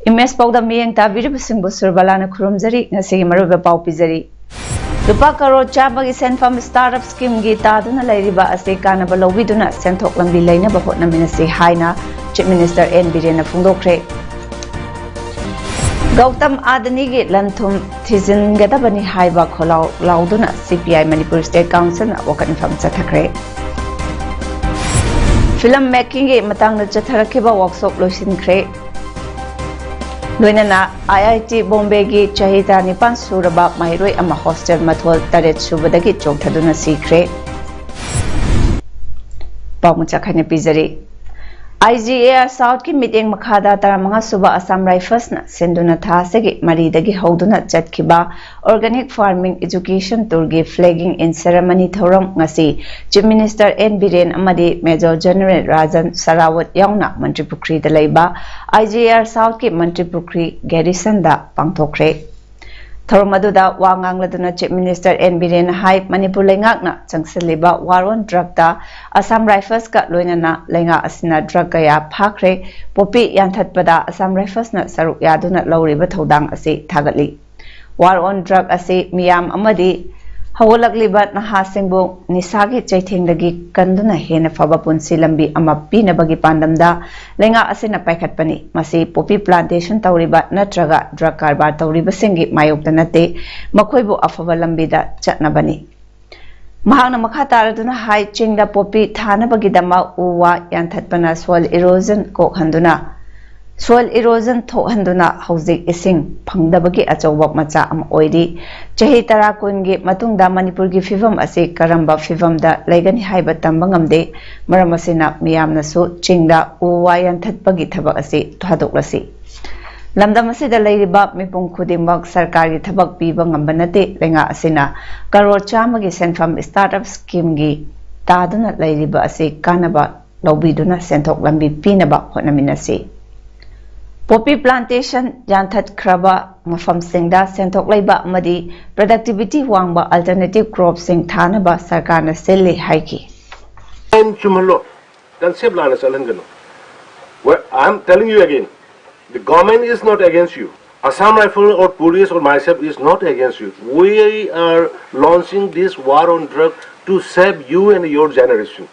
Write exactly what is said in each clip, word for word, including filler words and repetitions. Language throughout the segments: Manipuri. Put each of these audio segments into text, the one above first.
ꯏꯃꯦꯖ ꯄꯥꯎꯗꯝ ꯃꯤꯠꯌꯦꯡ ꯇꯥꯕꯤꯔꯤꯕꯁꯤꯡꯕꯨ ꯁꯨꯔꯕꯂꯥꯅ ꯈꯨꯔꯨꯝꯖꯔꯤ꯫ ꯉꯁꯤꯒꯤ ꯃꯔꯨꯑꯣꯏꯕ ꯄꯥꯎ ꯄꯤꯖꯔꯤ꯫ ꯂꯨꯄꯥ ꯀꯔꯣꯔ ꯆꯥꯝꯃꯒꯤ ꯁꯦꯟꯐꯝ startup schemeꯒꯤ ꯇꯥꯗꯨꯅ ꯂꯩꯔꯤꯕ ꯑꯁꯤ ꯀꯥꯟꯅꯕ ꯂꯧꯕꯤꯗꯨꯅ ꯁꯦꯟꯊꯣꯛ ꯂꯝꯕꯤ ꯂꯩꯅꯕ ꯍꯣꯠꯅꯃꯤꯟꯅꯁꯤ ꯍꯥꯏꯅ Chief Minister ꯑꯦꯟ ꯕꯤꯔꯦꯟꯅ ꯐꯣꯡꯗꯣꯛꯈ꯭ꯔꯦ꯫ ꯒꯧꯇꯝ ꯑꯗꯥꯅꯤꯒꯤ ꯂꯟ-ꯊꯨꯝ ꯊꯤꯖꯤꯟꯒꯗꯕꯅꯤ ꯍꯥꯏꯕ ꯈꯣꯜꯂꯥꯎ ꯂꯥꯎꯗꯨꯅ ꯁꯤ ꯄꯤ ꯑꯥꯏ ꯃꯅꯤꯄꯨꯔ ꯁ꯭ꯇꯦꯠ ꯀꯥꯎꯟꯁꯤꯜꯅ ꯋꯥꯀꯠ ꯃꯤꯐꯝ ꯆꯠꯊꯈ꯭ꯔꯦ꯫ ꯐꯤꯂꯝ ꯃꯦꯀꯤꯡꯒꯤ ꯃꯇꯥꯡꯗ ꯆꯠꯊꯔꯛꯈꯤꯕ ꯋꯥꯔꯛꯁꯣꯞ ꯂꯣꯏꯁꯤꯟꯈ꯭ꯔꯦ꯫ ꯂꯣꯏꯅꯅ ꯑꯥꯏ ꯑꯥꯏ ꯇꯤ ꯕꯣꯝꯕꯦꯒꯤ ꯆꯍꯤ ꯇꯔꯥꯅꯤꯄꯥꯟ ꯁꯨꯔꯕ ꯃꯍꯩꯔꯣꯏ ꯑꯃ ꯍꯣꯁꯇꯦꯜ ꯃꯊꯣꯜ ꯇꯔꯦꯠ ꯁꯨꯕꯗꯒꯤ ꯆꯣꯡꯊꯗꯨꯅ ꯁꯤꯈ꯭ꯔꯦ꯫ ꯄꯥꯎ ꯃꯆꯥ ꯈꯥꯏꯅ ꯄꯤꯖꯔꯤ꯫ ꯑꯥꯏ ꯖꯤ ꯑꯦ ꯑꯥꯔ ꯁꯥꯎꯠꯀꯤ ꯃꯤꯠꯌꯦꯡ ꯃꯈꯥꯗ ꯇꯔꯥꯃꯉꯥ ꯁꯨꯕ ꯑꯁꯥꯝ ꯔꯥꯏꯐꯜꯁꯅ ꯁꯤꯟꯗꯨꯅ ꯊꯥ ꯑꯁꯤꯒꯤ ꯃꯔꯤꯗꯒꯤ ꯍꯧꯗꯨꯅ ꯆꯠꯈꯤꯕ Organic Farming Education Tourꯒꯤ flagging in ceremony ꯊꯧꯔꯝ ꯉꯁꯤ Chief Minister ꯑꯦꯟ ꯕꯤꯔꯦꯟ ꯑꯃꯗꯤ Major General ꯔꯥꯖꯟ ꯁꯔꯥꯋꯠ ꯌꯥꯎꯅ ꯃꯟꯇ꯭ꯔꯤ ꯄꯨꯈ꯭ꯔꯤꯗ ꯂꯩꯕ ꯑꯥꯏ ꯖꯤ ꯑꯦ ꯑꯥꯔ ꯁꯥꯎꯠꯀꯤ ꯃꯟꯇ꯭ꯔꯤ ꯄꯨꯈ꯭ꯔꯤ garrisonꯗ ꯄꯥꯡꯊꯣꯛꯈ꯭ꯔꯦ꯫ ꯊꯧꯔꯝ ꯑꯗꯨꯗ ꯋꯥ ꯉꯥꯡꯂꯗꯨꯅ Chief Minister ꯑꯦꯟ ꯕꯤꯔꯦꯟꯅ ꯍꯥꯏ, ꯃꯅꯤꯄꯨꯔ ꯂꯩꯉꯥꯛꯅ ꯆꯪꯁꯤꯜꯂꯤꯕ war on drugꯇ ꯑꯁꯥꯝ ꯔꯥꯏꯐꯜꯁꯀ ꯂꯣꯏꯅꯅ ꯂꯩꯉꯥꯛ ꯑꯁꯤꯅ drug ꯀꯌꯥ ꯐꯥꯈ꯭ꯔꯦ꯫ ꯄꯣꯄꯤ ꯌꯥꯟꯊꯠꯄꯗ ꯑꯁꯥꯝ ꯔꯥꯏꯐꯜꯁꯅ ꯁꯔꯨꯛ ꯌꯥꯗꯨꯅ ꯂꯧꯔꯤꯕ ꯊꯧꯗꯥꯡ ꯑꯁꯤ ꯊꯥꯒꯠꯂꯤ꯫ War on drug ꯑꯁꯤ ꯃꯤꯌꯥꯝ ꯑꯃꯗꯤ ꯍꯧꯒꯠꯂꯛꯂꯤꯕ ꯅꯍꯥꯁꯤꯡꯕꯨ ꯅꯤꯁꯥꯒꯤ ꯆꯩꯊꯦꯡꯗꯒꯤ ꯀꯟꯗꯨꯅ ꯍꯦꯟꯅ ꯐꯕ ꯄꯨꯟꯁꯤ ꯂꯝꯕꯤ ꯑꯃ ꯄꯤꯅꯕꯒꯤ ꯄꯥꯟꯗꯝꯗ ꯂꯩꯉꯥꯛ ꯑꯁꯤꯅ ꯄꯥꯏꯈꯠꯄꯅꯤ꯫ ꯃꯁꯤ ꯄꯣꯄꯤ plantation ꯇꯧꯔꯤꯕ ꯅꯠꯇ꯭ꯔꯒ drug ꯀꯔꯕꯥꯔ ꯇꯧꯔꯤꯕꯁꯤꯡꯒꯤ ꯃꯥꯌꯣꯛꯇ ꯅꯠꯇꯦ, ꯃꯈꯣꯏꯕꯨ ꯑꯐꯕ ꯂꯝꯕꯤꯗ ꯆꯠꯅꯕꯅꯤ꯫ ꯃꯍꯥꯛꯅ ꯃꯈꯥ ꯇꯥꯔꯗꯨꯅ ꯍꯥꯏ, ꯆꯤꯡꯗ ꯄꯣꯄꯤ ꯊꯥꯅꯕꯒꯤꯗꯃꯛ ꯎ ꯋꯥ ꯌꯥꯟꯊꯠꯄꯅ soil erosion ꯀꯣꯛꯍꯟꯗꯨꯅ Soil erosion ꯊꯣꯛꯍꯟꯗꯨꯅ ꯍꯧꯖꯤꯛ ꯏꯁꯤꯡ ꯐꯪꯗꯕꯒꯤ ꯑꯆꯧꯕ ꯃꯆꯥꯛ ꯑꯃ ꯑꯣꯏꯔꯤ꯫ ꯆꯍꯤ ꯇꯔꯥ ꯀꯨꯟꯒꯤ ꯃꯇꯨꯡꯗ ꯃꯅꯤꯄꯨꯔꯒꯤ ꯐꯤꯕꯝ ꯑꯁꯤ ꯀꯔꯝꯕ ꯐꯤꯕꯝꯗ ꯂꯩꯒꯅꯤ ꯍꯥꯏꯕ ꯇꯝꯕ ꯉꯝꯗꯦ꯫ ꯃꯔꯝ ꯑꯁꯤꯅ ꯃꯤꯌꯥꯝꯅꯁꯨ ꯆꯤꯡꯗ ꯎ ꯋꯥ ꯌꯥꯟꯊꯠꯄꯒꯤ ꯊꯕꯛ ꯑꯁꯤ ꯊꯥꯗꯣꯛꯂꯁꯤ꯫ ꯂꯝꯗꯝ ꯑꯁꯤꯗ ꯂꯩꯔꯤꯕ ꯃꯤꯄꯨꯝ ꯈꯨꯗꯤꯡꯃꯛ ꯁꯔꯀꯥꯔꯒꯤ ꯊꯕꯛ ꯄꯤꯕ ꯉꯝꯕ ꯅꯠꯇꯦ꯫ ꯂꯩꯉꯥꯛ ꯑꯁꯤꯅ ꯀꯔꯣꯔ ꯆꯥꯝꯃꯒꯤ ꯁꯦꯟꯐꯝ startup schemeꯒꯤ ꯇꯥꯗꯨꯅ ꯂꯩꯔꯤꯕ ꯑꯁꯤ ꯀꯥꯟꯅꯕ ꯂꯧꯕꯤꯗꯨꯅ ꯁꯦꯟꯊꯣꯛ ꯂꯝꯕꯤ ꯄꯤꯅꯕ ꯍꯣꯠꯅꯃꯤꯟꯅꯁꯤ꯫ ꯄꯣꯄꯤ plantation ꯌꯥꯟꯊꯠꯈ꯭ꯔꯕ ꯃꯐꯝꯁꯤꯡꯗ ꯁꯦꯟꯊꯣꯛ ꯂꯩꯕ ꯑꯃꯗꯤ productivity ꯋꯥꯡꯕ alternative cropꯁꯤꯡ ꯊꯥꯅꯕ ꯁꯔꯀꯥꯔꯅ ꯁꯤꯜꯂꯤ ꯍꯥꯏꯈꯤ꯫ ꯑꯥꯏꯟ ꯆꯨꯝꯍꯜꯂꯣ, concept ꯂꯥꯟꯅ ꯆꯠꯍꯟꯒꯅꯨ꯫ Well, I am telling you again, the government is not against you. Assam Rifle or police or myself is not against you. We are launching this war on drug to save you and your generation,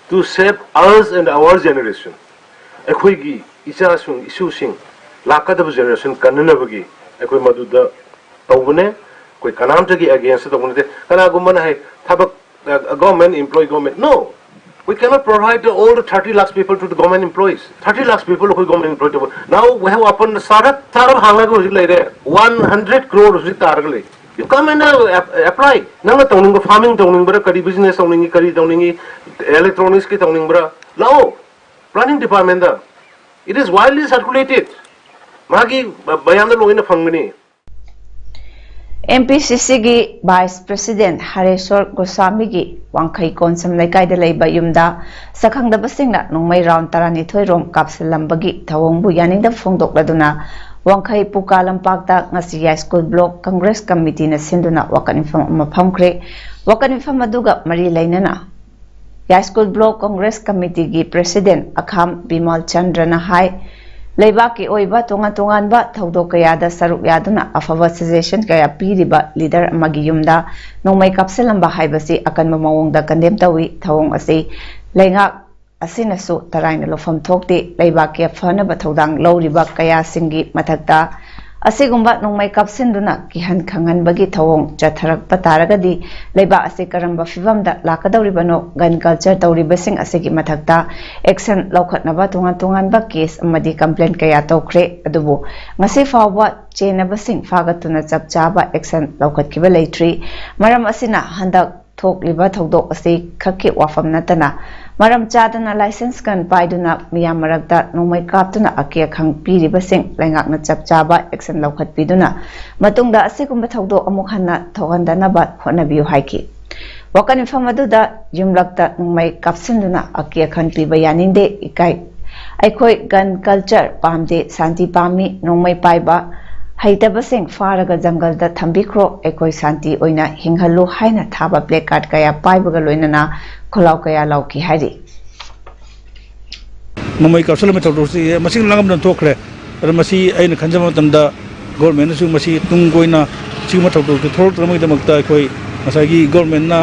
to save us and our generation. ꯑꯩꯈꯣꯏꯒꯤ ꯏꯆꯥꯁꯤꯡ ꯏꯁꯨꯁꯤꯡ ꯂꯥꯛꯀꯗꯕ generation ꯀꯟꯅꯅꯕꯒꯤ ꯑꯩꯈꯣꯏ ꯃꯗꯨꯗ ꯇꯧꯕꯅꯦ꯫ ꯑꯩꯈꯣꯏ ꯀꯅꯥꯝꯇꯒꯤ against ꯇꯧꯕ ꯅꯠꯇꯦ꯫ ꯀꯅꯥꯒꯨꯝꯕꯅ ꯍꯥꯏ ꯊꯕꯛ, government employee, government, no, we cannot provide all the thirty lakhs people to the government employees. Thirty lakhs people ꯑꯩꯈꯣꯏ government employee ꯇꯧꯕ꯫ Now we have opened startup, startup ꯍꯥꯡꯉꯒ ꯍꯧꯖꯤꯛ ꯂꯩꯔꯦ꯫ One hundred crore ꯍꯧꯖꯤꯛ ꯇꯥꯔꯒ ꯂꯩ꯫ You come and apply. ꯅꯪꯅ ꯇꯧꯅꯤꯡꯕ farming ꯇꯧꯅꯤꯡꯕ꯭ꯔꯥ, ꯀꯔꯤ business ꯇꯧꯅꯤꯡꯉꯤ, ꯀꯔꯤ ꯇꯧꯅꯤꯡꯉꯤ, electronicsꯀꯤ ꯇꯧꯅꯤꯡꯕ꯭ꯔꯥ, ꯂꯥꯛꯑꯣ꯫ Planning departmentꯇ it is widely circulated. ꯃꯥꯒꯤ ꯃꯌꯥꯝꯗ ꯂꯣꯏꯅ ꯐꯪꯒꯅꯤ꯫ MPCCꯒꯤ vice president ꯍꯔꯦꯁ꯭ꯋꯔ ꯒꯣꯁ꯭ꯋꯥꯃꯤꯒꯤ ꯋꯥꯡꯈꯩ ꯀꯣꯟꯁꯝ ꯂꯩꯀꯥꯏꯗ ꯂꯩꯕ ꯌꯨꯝꯗ ꯁꯛꯈꯪꯗꯕꯁꯤꯡꯅ ꯅꯣꯡꯃꯩ round ꯇꯔꯥꯅꯤꯊꯣꯏ ꯔꯣꯝ ꯀꯥꯞꯁꯤꯜꯂꯝꯕꯒꯤ ꯊꯧꯑꯣꯡꯕꯨ ꯌꯥꯅꯤꯡꯗꯕ ꯐꯣꯡꯗꯣꯛꯂꯗꯨꯅ ꯋꯥꯡꯈꯩ ꯄꯨꯀꯥ ꯂꯝꯄꯥꯛꯇ ꯉꯁꯤ ꯌꯥꯏꯁ꯭ꯀꯨꯜ block Congress committeeꯅ ꯁꯤꯟꯗꯨꯅ ꯋꯥꯀꯠ ꯃꯤꯐꯝ ꯑꯃ ꯐꯝꯈ꯭ꯔꯦ꯫ ꯋꯥꯀꯠ ꯃꯤꯐꯝ ꯑꯗꯨꯒ ꯃꯔꯤ ꯂꯩꯅꯅ ꯌꯥꯏꯁ꯭ꯀꯨꯜ block Congress committeeꯒꯤ president ꯑꯈꯥꯝ ꯕꯤꯃꯜ ꯆꯟꯗ꯭ꯔꯅ ꯍꯥꯏ, ꯂꯩꯕꯥꯛꯀꯤ ꯑꯣꯏꯕ ꯇꯣꯉꯥꯟ ꯇꯣꯉꯥꯟꯕ ꯊꯧꯗꯣꯛ ꯀꯌꯥꯗ ꯁꯔꯨꯛ ꯌꯥꯗꯨꯅ ꯑꯐꯕ suggestion ꯀꯌꯥ ꯄꯤꯔꯤꯕ leader ꯑꯃꯒꯤ ꯌꯨꯝꯗ ꯅꯣꯡꯃꯩ ꯀꯥꯞꯁꯤꯜꯂꯝꯕ ꯍꯥꯏꯕꯁꯤ ꯑꯀꯟꯕ ꯃꯑꯣꯡꯗ condemn ꯇꯧꯏ꯫ ꯊꯧꯑꯣꯡ ꯑꯁꯤ ꯂꯩꯉꯥꯛ ꯑꯁꯤꯅꯁꯨ ꯇꯔꯥꯏꯅ ꯂꯧꯐꯝ ꯊꯣꯛꯇꯦ꯫ ꯂꯩꯕꯥꯛꯀꯤ ꯐꯅꯕ ꯊꯧꯗꯥꯡ ꯂꯧꯔꯤꯕ ꯀꯌꯥꯁꯤꯡꯒꯤ ꯃꯊꯛꯇ ꯑꯁꯤꯒꯨꯝꯕ ꯅꯣꯡꯃꯩ ꯀꯥꯞꯁꯤꯟꯗꯨꯅ ꯀꯤꯍꯟ ꯈꯪꯍꯟꯕꯒꯤ ꯊꯧꯑꯣꯡ ꯆꯠꯊꯔꯛꯄ ꯇꯥꯔꯒꯗꯤ ꯂꯩꯕꯥꯛ ꯑꯁꯤ ꯀꯔꯝꯕ ꯐꯤꯕꯝꯗ ꯂꯥꯛꯀꯗꯧꯔꯤꯕꯅꯣ? ꯒꯟ ꯀꯜꯆꯔ ꯇꯧꯔꯤꯕꯁꯤꯡ ꯑꯁꯤꯒꯤ ꯃꯊꯛꯇ ꯑꯦꯛꯁꯟ ꯂꯧꯈꯠꯅꯕ ꯇꯣꯉꯥꯟ ꯇꯣꯉꯥꯟꯕ ꯀꯦꯁ ꯑꯃꯗꯤ ꯀꯝꯄ꯭ꯂꯦꯟ ꯀꯌꯥ ꯇꯧꯈ꯭ꯔꯦ꯫ ꯑꯗꯨꯕꯨ ꯉꯁꯤ ꯐꯥꯎꯕ ꯆꯦꯟꯅꯕꯁꯤꯡ ꯐꯥꯒꯠꯇꯨꯅ ꯆꯞ ꯆꯥꯕ ꯑꯦꯛꯁꯟ ꯂꯧꯈꯠꯈꯤꯕ ꯂꯩꯇ꯭ꯔꯤ꯫ ꯃꯔꯝ ꯑꯁꯤꯅ ꯍꯟꯗꯛ ꯊꯣꯛꯂꯤꯕ ꯊꯧꯗꯣꯛ ꯑꯁꯤ ꯈꯛꯀꯤ ꯋꯥꯐꯝ ꯅꯠꯇꯅ ꯃꯔꯝ ꯆꯥꯗꯅ ꯂꯥꯏꯁꯦꯟꯁ ꯒꯟ ꯄꯥꯏꯗꯨꯅ ꯃꯤꯌꯥꯝ ꯃꯔꯛꯇ ꯅꯣꯡꯃꯩ ꯀꯥꯞꯇꯨꯅ ꯑꯀꯤ ꯑꯈꯪ ꯄꯤꯔꯤꯕꯁꯤꯡ ꯂꯩꯉꯥꯛꯅ ꯆꯞ ꯆꯥꯕ ꯑꯦꯛꯁꯟ ꯂꯧꯈꯠꯄꯤꯗꯨꯅ ꯃꯇꯨꯡꯗ ꯑꯁꯤꯒꯨꯝꯕ ꯊꯧꯗꯣꯛ ꯑꯃꯨꯛ ꯍꯟꯅ ꯊꯣꯛꯍꯟꯗꯅꯕ ꯍꯣꯠꯅꯕꯤꯌꯨ ꯍꯥꯏꯈꯤ꯫ ꯋꯥꯀꯠ ꯃꯤꯐꯝ ꯑꯗꯨꯗ ꯌꯨꯝꯂꯛꯇ ꯅꯣꯡꯃꯩ ꯀꯥꯞꯁꯤꯟꯗꯨꯅ ꯑꯀꯤ ꯑꯈꯪ ꯄꯤꯕ ꯌꯥꯅꯤꯡꯗꯦ, ꯏꯀꯥꯏ꯫ ꯑꯩꯈꯣꯏ ꯒꯟ ꯀꯜꯆꯔ ꯄꯥꯝꯗꯦ, ꯁꯥꯟꯇꯤ ꯄꯥꯝꯃꯤ꯫ ꯅꯣꯡꯃꯩ ꯄꯥꯏꯕ ꯍꯩꯇꯕꯁꯤꯡ ꯐꯥꯔꯒ ꯖꯪꯒꯜꯗ ꯊꯝꯕꯤꯈ꯭ꯔꯣ, ꯑꯩꯈꯣꯏ ꯁꯥꯟꯇꯤ ꯑꯣꯏꯅ ꯍꯤꯡꯍꯜꯂꯨ ꯍꯥꯏꯅ ꯊꯥꯕ ꯄ꯭ꯂꯦ ꯀꯥꯔꯗ ꯀꯌꯥ ꯄꯥꯏꯕꯒ ꯂꯣꯏꯅꯅ ꯈꯣꯜꯂꯥꯎ ꯀꯌꯥ ꯂꯥꯎꯈꯤ ꯍꯥꯏꯔꯤ꯫ ꯃꯃꯩ ꯀꯥꯞꯁꯤꯜꯂꯝꯕ ꯊꯧꯗꯣꯛꯁꯤ ꯃꯁꯤꯡ ꯂꯥꯡꯉꯝꯗꯅ ꯊꯣꯛꯈ꯭ꯔꯦ꯫ ꯑꯗꯣ ꯃꯁꯤ ꯑꯩꯅ ꯈꯟꯖꯕ ꯃꯇꯝꯗ ꯒꯣꯔꯃꯦꯟꯅꯁꯨ ꯃꯁꯤ ꯇꯨꯡ ꯀꯣꯏꯅ ꯁꯤꯒꯨꯝꯕ ꯊꯧꯗꯣꯛꯇꯨ ꯊꯣꯛꯂꯛꯇꯅꯕꯒꯤꯗꯃꯛꯇ ꯑꯩꯈꯣꯏ ꯉꯁꯥꯏꯒꯤ ꯒꯣꯔꯃꯦꯟꯅ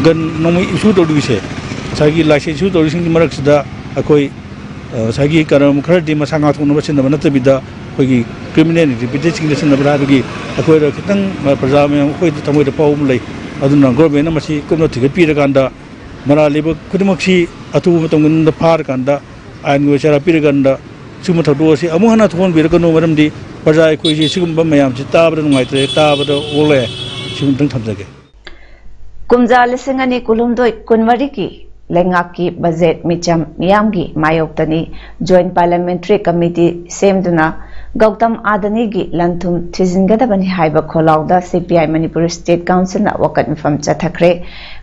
ꯒꯟ ꯅꯣꯡꯃꯩ ꯏꯁꯨ ꯇꯧꯔꯤꯕꯁꯦ, ꯉꯁꯥꯏꯒꯤ ꯂꯥꯏꯁꯦꯟꯁ ꯏꯁꯨ ꯇꯧꯔꯤꯁꯤꯡꯒꯤ ꯃꯔꯛꯁꯤꯗ ꯑꯩꯈꯣꯏ ꯉꯁꯥꯏꯒꯤ ꯀꯔꯝ ꯈꯔꯗꯤ ꯃꯁꯥ ꯉꯥꯛꯊꯣꯛꯅꯕ ꯁꯤꯖꯤꯟꯅꯕ ꯅꯠꯇꯕꯤꯗ ꯑꯩꯈꯣꯏꯒꯤ ꯀ꯭ꯔꯤꯃꯤꯅꯦꯜ ꯑꯦꯛꯇꯤꯚꯤꯇꯤꯁꯁꯤꯡꯗ ꯁꯤꯖꯤꯟꯅꯕ꯭ꯔꯥ ꯍꯥꯏꯕꯒꯤ ꯑꯩꯈꯣꯏꯗ ꯈꯤꯇꯪ ꯄ꯭ꯔꯖꯥ ꯃꯌꯥꯝ ꯑꯩꯈꯣꯏꯗ ꯊꯃꯣꯏꯗ ꯄꯥꯎ ꯑꯃ ꯂꯩ꯫ ꯑꯗꯨꯅ ꯒꯣꯔꯃꯦꯟꯅ ꯃꯁꯤ ꯀꯨꯞꯅ ꯊꯤꯒꯠꯄꯤꯔꯀꯥꯟꯗ ꯃꯔꯥꯜ ꯂꯩꯕ ꯈꯨꯗꯤꯡꯃꯛꯁꯤ ꯑꯊꯨꯕ ꯃꯇꯝꯒꯤ ꯃꯅꯨꯡꯗ ꯐꯥꯔꯀꯥꯟꯗ ꯑꯥꯏꯟꯒꯤ ꯑꯣꯏ ꯆꯩꯔꯥꯛ ꯄꯤꯔꯀꯥꯟꯗ ꯁꯤꯒꯨꯝꯕ ꯊꯧꯗꯣꯛ ꯑꯁꯤ ꯑꯃꯨꯛ ꯍꯟꯅ ꯊꯣꯛꯍꯟꯕꯤꯔꯛꯀꯅꯨ꯫ ꯃꯔꯝꯗꯤ ꯄ꯭ꯔꯖꯥ ꯑꯩꯈꯣꯏꯁꯤ ꯁꯤꯒꯨꯝꯕ ꯃꯌꯥꯝꯁꯤ ꯇꯥꯕꯗ ꯅꯨꯡꯉꯥꯏꯇ꯭ꯔꯦ, ꯇꯥꯕꯗ ꯑꯣꯛꯂꯦ꯫ ꯁꯤꯒꯨꯝꯇꯪ ꯊꯝꯖꯒꯦ꯫ ꯀꯨꯝꯖꯥ ꯂꯤꯁꯤꯡ ꯑꯅꯤ ꯀꯨꯟꯍꯨꯝꯗꯣꯏ ꯀꯨꯟꯃꯔꯤꯒꯤ ꯂꯩꯉꯥꯛꯀꯤ ꯕꯖꯦꯠ ꯃꯤꯆꯝ ꯃꯤꯌꯥꯝꯒꯤ ꯃꯥꯌꯣꯛꯇꯅꯤ ꯖꯣꯏꯟ ꯄꯥꯔꯂꯤꯌꯥꯃꯦꯟꯇꯔꯤ ꯀꯃꯤꯇꯤ ꯁꯦꯝꯗꯨꯅ ꯒꯧꯇꯝ ꯑꯥꯗꯅꯤꯒꯤ ꯂꯟ ꯊꯨꯝ ꯊꯤꯖꯤꯟꯒꯗꯕꯅꯤ ꯍꯥꯏꯕ ꯈꯣꯜꯂꯥꯎꯗ ꯁꯤ ꯄꯤ ꯑꯥꯏ ꯃꯅꯤꯄꯨꯔ ꯁ꯭ꯇꯦꯠ ꯀꯥꯎꯟꯁꯤꯜꯅ ꯋꯥꯀꯠ ꯃꯤꯐꯝ ꯆꯠꯊꯈ꯭ꯔꯦ꯫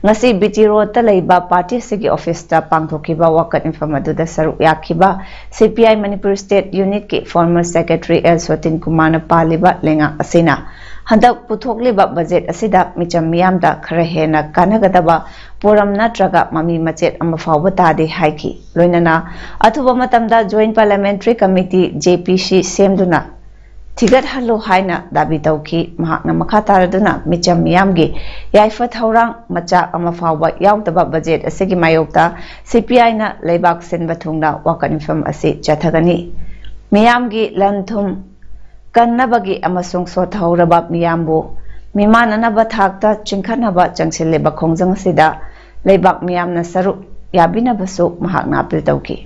ꯉꯁꯤ ꯕꯤ ꯇꯤ ꯔꯣꯗꯇ ꯂꯩꯕ ꯄꯥꯔꯇꯤ ꯑꯁꯤꯒꯤ ꯑꯣꯐꯤꯁꯇ ꯄꯥꯡꯊꯣꯛꯈꯤꯕ ꯋꯥꯀꯠ ꯃꯤꯐꯝ ꯑꯗꯨꯗ ꯁꯔꯨꯛ ꯌꯥꯈꯤꯕ C P I Manipur state ꯌꯨꯅꯤꯠꯀꯤ ꯐꯣꯔꯃꯔ ꯁꯦꯀ꯭ꯔꯦꯇꯔꯤ ꯑꯦꯜ ꯁꯣꯇꯤꯟ ꯀꯨꯃꯥꯔꯅ ꯄꯥꯜꯂꯤꯕ ꯂꯩꯉꯥꯛ ꯑꯁꯤꯅ ꯍꯟꯗꯛ ꯄꯨꯊꯣꯛꯂꯤꯕ ꯕꯖꯦꯠ ꯑꯁꯤꯗ ꯃꯤꯆꯝ ꯃꯤꯌꯥꯝꯗ ꯈꯔ ꯍꯦꯟꯅ ꯀꯥꯟꯅꯒꯗꯕ ꯄꯣꯔꯝ ꯅꯠꯇ꯭ꯔꯒ ꯃꯃꯤ ꯃꯆꯦꯠ ꯑꯃ ꯐꯥꯎꯕ ꯇꯥꯗꯦ ꯍꯥꯏꯈꯤ꯫ ꯂꯣꯏꯅꯅ ꯑꯊꯨꯕ ꯃꯇꯝꯗ ꯖꯣꯏꯟ ꯄꯥꯔꯂꯤꯌꯥꯃꯦꯟꯇꯔꯤ ꯀꯃꯤꯇꯤ, ꯖꯦ ꯄꯤ ꯁꯤ, ꯁꯦꯝꯗꯨꯅ ꯊꯤꯒꯠꯍꯜꯂꯨ ꯍꯥꯏꯅ ꯗꯥꯕꯤ ꯇꯧꯈꯤ꯫ ꯃꯍꯥꯛꯅ ꯃꯈꯥ ꯇꯥꯔꯗꯨꯅ ꯃꯤꯆꯝ ꯃꯤꯌꯥꯝꯒꯤ ꯌꯥꯏꯐ ꯊꯧꯔꯥꯡ ꯃꯆꯥꯛ ꯑꯃ ꯐꯥꯎꯕ ꯌꯥꯎꯗꯕ ꯕꯖꯦꯠ ꯑꯁꯤꯒꯤ ꯃꯥꯌꯣꯛꯇ ꯁꯤ ꯄꯤ ꯑꯥꯏꯅ ꯂꯩꯕꯥꯛ ꯁꯤꯟꯕ ꯊꯨꯡꯅ ꯋꯥꯀꯠ ꯃꯤꯐꯝ ꯑꯁꯤ ꯆꯠꯊꯒꯅꯤ꯫ ꯃꯤꯌꯥꯝꯒꯤ ꯂꯟ ꯊꯨꯝ ꯀꯟꯅꯕꯒꯤ ꯑꯃꯁꯨꯡ ꯁꯣꯠꯊꯍꯧꯔꯕ ꯃꯤꯌꯥꯝꯕꯨ ꯃꯤꯃꯥꯟꯅꯅꯕ ꯊꯥꯛꯇ ꯆꯤꯡꯈꯠꯅꯕ ꯆꯪꯁꯤꯜꯂꯤꯕ ꯈꯣꯡꯖꯪ ꯑꯁꯤꯗ ꯂꯩꯕꯥꯛ ꯃꯤꯌꯥꯝꯅ ꯁꯔꯨꯛ ꯌꯥꯕꯤꯅꯕꯁꯨ ꯃꯍꯥꯛꯅ ꯑꯥꯄꯤꯜ ꯇꯧꯈꯤ꯫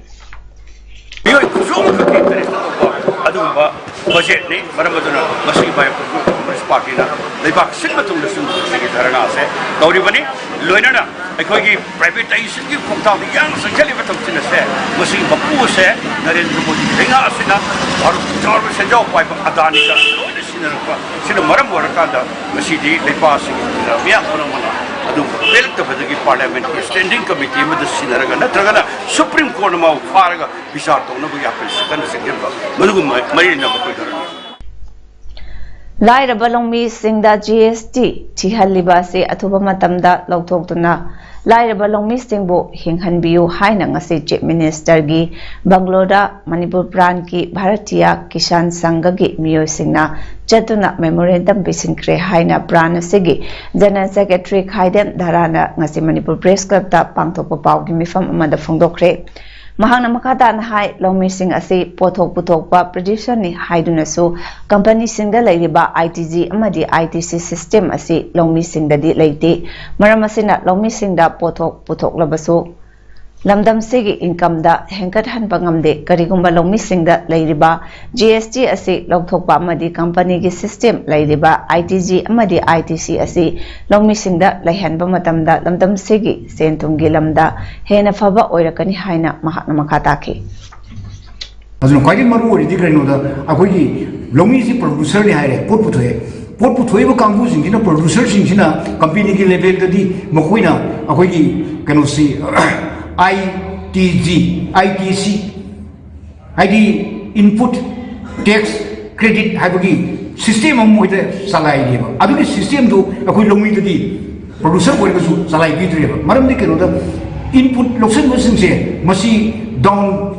ꯃꯤꯑꯣꯏ ꯈꯨꯖꯣꯝ ꯈꯛꯀꯤ ꯏꯟꯇꯔꯦꯁꯇ ꯇꯧꯕ ꯑꯗꯨꯒꯨꯝꯕ ꯕꯖꯦꯠꯅꯤ꯫ ꯃꯔꯝ ꯑꯗꯨꯅ ꯉꯁꯤ ꯃꯌꯥꯝ ꯀꯣꯡꯒ꯭ꯔꯦꯁ ꯄꯥꯔꯇꯤꯅ ꯂꯩꯕꯥꯛ ꯁꯤꯟꯕ ꯊꯨꯡꯅ ꯁꯤꯒꯤ ꯙꯔꯅꯥ ꯑꯁꯦ ꯇꯧꯔꯤꯕꯅꯤ꯫ ꯂꯣꯏꯅꯅ ꯑꯩꯈꯣꯏꯒꯤ ꯄ꯭ꯔꯥꯏꯚꯦꯇꯥꯏꯖꯦꯁꯟꯒꯤ ꯈꯣꯡꯊꯥꯡꯗ ꯌꯥꯝꯅ ꯆꯪꯁꯤꯜꯂꯤꯕ ꯊꯕꯛꯁꯤꯡ ꯑꯁꯦ ꯃꯁꯤꯒꯤ ꯃꯄꯨ ꯑꯁꯦ ꯅꯔꯦꯟꯗ꯭ꯔ ꯃꯣꯗꯤ ꯂꯩꯉꯥꯛ ꯑꯁꯤꯅ ꯚꯥꯔꯠꯀꯤ ꯆꯥꯎꯔꯕ ꯁꯦꯟꯖꯥꯎ ꯄꯥꯏꯕ ꯑꯗꯥꯅꯤꯒ ꯂꯣꯏꯅ ꯁꯤꯟꯅꯔꯛꯄ ꯁꯤꯅ ꯃꯔꯝ ꯑꯣꯏꯔꯀꯥꯟꯗ ꯉꯁꯤꯗꯤ ꯂꯩꯕꯥꯛꯁꯤꯒꯤ ꯃꯤꯌꯥꯝ ꯄꯨꯝꯅꯃꯛꯅ ꯑꯗꯨꯒꯨꯝꯕ ꯄꯦꯜꯂꯛꯇꯕꯗꯒꯤ ꯄꯥꯔꯂꯤꯌꯥꯃꯦꯟꯠꯀꯤ ꯁ꯭ꯇꯦꯟꯗꯤꯡ ꯀꯃꯤꯇꯤ ꯑꯃꯗ ꯁꯤꯟꯅꯔꯒ ꯅꯠꯇ꯭ꯔꯒꯅ ꯁꯨꯄ꯭ꯔꯤꯝ ꯀꯣꯔꯠꯅ ꯃꯥꯕꯨ ꯐꯥꯔꯒ ꯕꯤꯆꯥꯔ ꯇꯧꯅꯕꯒꯤ ꯑꯥꯄꯤꯜꯁꯤ ꯀꯟꯅ ꯆꯦꯟꯁꯤꯟꯕ ꯃꯗꯨꯒꯨꯝꯕ ꯃꯔꯤ ꯂꯩꯅꯕ ꯑꯩꯈꯣꯏ ꯙꯔꯅꯥ ꯂꯥꯏꯔꯕ ꯂꯧꯃꯤꯁꯤꯡꯗ ꯖꯤ ꯑꯦꯁ ꯇꯤ ꯊꯤꯍꯜꯂꯤꯕ ꯑꯁꯤ ꯑꯊꯨꯕ ꯃꯇꯝꯗ ꯂꯧꯊꯣꯛꯇꯨꯅ ꯂꯥꯏꯔꯕ ꯂꯧꯃꯤꯁꯤꯡꯕꯨ ꯍꯤꯡꯍꯟꯕꯤꯌꯨ ꯍꯥꯏꯅ ꯉꯁꯤ ꯆꯤꯐ ꯃꯤꯅꯤꯁꯇꯔꯒꯤ ꯕꯪꯒ꯭ꯂꯣꯗ ꯃꯅꯤꯄꯨꯔ ꯄ꯭ꯔꯥꯟꯒꯤ ꯚꯥꯔꯇꯤꯌꯥ ꯀꯤꯁꯥꯟ ꯁꯪꯘꯒꯤ ꯃꯤꯑꯣꯏꯁꯤꯡꯅ ꯆꯠꯇꯨꯅ ꯃꯦꯃꯣꯔꯦꯟꯗꯝ ꯄꯤꯁꯤꯟꯈ꯭ꯔꯦ ꯍꯥꯏꯅ ꯄ꯭ꯔꯥꯟ ꯑꯁꯤꯒꯤ ꯖꯦꯅꯔꯦꯜ ꯁꯦꯀ꯭ꯔꯦꯇꯔꯤ ꯈꯥꯏꯗꯦꯝ ꯙꯔꯥꯅ ꯉꯁꯤ ꯃꯅꯤꯄꯨꯔ ꯄ꯭ꯔꯦꯁ ꯀ꯭ꯂꯕꯇ ꯄꯥꯡꯊꯣꯛꯄ ꯄꯥꯎꯒꯤ ꯃꯤꯐꯝ ꯑꯃꯗ ꯐꯣꯡꯗꯣꯛꯈ꯭ꯔꯦ꯫ ꯃꯍꯥꯛꯅ ꯃꯈꯥ ꯇꯥꯅ ꯍꯥꯏ, ꯂꯧꯃꯤꯁꯤꯡ ꯑꯁꯤ ꯄꯣꯠꯊꯣꯛ ꯄꯨꯊꯣꯛꯄ ꯄ꯭ꯔꯗ꯭ꯌꯨꯁꯔꯅꯤ ꯍꯥꯏꯗꯨꯅꯁꯨ ꯀꯝꯄꯅꯤꯁꯤꯡꯗ ꯂꯩꯔꯤꯕ ꯑꯥꯏ ꯇꯤ ꯖꯤ ꯑꯃꯗꯤ ꯑꯥꯏ ꯇꯤ ꯁꯤ ꯁꯤꯁꯇꯦꯝ ꯑꯁꯤ ꯂꯧꯃꯤꯁꯤꯡꯗꯗꯤ ꯂꯩꯇꯦ꯫ ꯃꯔꯝ ꯑꯁꯤꯅ ꯂꯧꯃꯤꯁꯤꯡꯗ ꯄꯣꯠꯊꯣꯛ ꯄꯨꯊꯣꯛꯂꯕꯁꯨ ꯂꯝꯗꯝꯁꯤꯒꯤ ꯏꯟꯀꯝꯗ ꯍꯦꯟꯒꯠꯍꯟꯕ ꯉꯝꯗꯦ꯫ ꯀꯔꯤꯒꯨꯝꯕ ꯂꯧꯃꯤꯁꯤꯡꯗ ꯂꯩꯔꯤꯕ ꯖꯤ ꯑꯦꯁ ꯇꯤ ꯑꯁꯤ ꯂꯧꯊꯣꯛꯄ ꯑꯃꯗꯤ ꯀꯝꯄꯅꯤꯒꯤ ꯁꯤꯁꯇꯦꯝ ꯂꯩꯔꯤꯕ ꯑꯥꯏ ꯇꯤ ꯖꯤ ꯑꯃꯗꯤ ꯑꯥꯏ ꯇꯤ ꯁꯤ ꯑꯁꯤ ꯂꯧꯃꯤꯁꯤꯡꯗ ꯂꯩꯍꯟꯕ ꯃꯇꯝꯗ ꯂꯝꯗꯝꯁꯤꯒꯤ ꯁꯦꯟ ꯊꯨꯝꯒꯤ ꯂꯝꯗ ꯍꯦꯟꯅ ꯐꯕ ꯑꯣꯏꯔꯛꯀꯅꯤ ꯍꯥꯏꯅ ꯃꯍꯥꯛꯅ ꯃꯈꯥ ꯇꯥꯈꯤ꯫ ꯑꯗꯨꯅ ꯈ꯭ꯋꯥꯏꯗꯒꯤ ꯃꯔꯨ ꯑꯣꯏꯔꯤꯗꯤ ꯀꯔꯤꯅꯣꯗ ꯑꯩꯈꯣꯏꯒꯤ ꯂꯧꯃꯤꯁꯤ ꯄ꯭ꯔꯣꯗ꯭ꯌꯨꯁꯔꯅꯤ ꯍꯥꯏꯔꯦ, ꯄꯣꯠ ꯄꯨꯊꯣꯛꯑꯦ꯫ ꯄꯣꯠ ꯄꯨꯊꯣꯛꯏꯕ ꯀꯥꯡꯕꯨꯁꯤꯡꯁꯤꯅ, ꯄ꯭ꯔꯣꯗ꯭ꯌꯨꯁꯔꯁꯤꯡꯁꯤꯅ ꯀꯝꯄꯦꯅꯤꯒꯤ ꯂꯦꯚꯦꯜꯗꯗꯤ ꯃꯈꯣꯏꯅ ꯑꯩꯈꯣꯏꯒꯤ ꯀꯩꯅꯣꯁꯤ, ꯑꯥꯏ ꯇꯤ ꯖꯤ, ꯑꯥꯏ ꯇꯤ ꯁꯤ, ꯍꯥꯏꯗꯤ ꯏꯟꯄꯨꯠ ꯇꯦꯛꯁ ꯀ꯭ꯔꯦꯗꯤꯠ ꯍꯥꯏꯕꯒꯤ ꯁꯤꯁꯇꯦꯝ ꯑꯃ ꯃꯣꯏꯗ ꯆꯂꯥꯏꯔꯤꯑꯕ꯫ ꯑꯗꯨꯒꯤ ꯁꯤꯁꯇꯦꯝꯗꯨ ꯑꯩꯈꯣꯏ ꯂꯧꯃꯤꯗꯗꯤ ꯄ꯭ꯔꯣꯗ꯭ꯌꯨꯁꯔ ꯑꯣꯏꯔꯒꯁꯨ ꯆꯂꯥꯏꯕꯤꯗ꯭ꯔꯦꯕ꯫ ꯃꯔꯝꯗꯤ ꯀꯩꯅꯣꯗ, ꯏꯟꯄꯨꯠ ꯂꯧꯁꯤꯟꯕꯁꯤꯡꯁꯦ ꯃꯁꯤ ꯗꯥꯎꯟ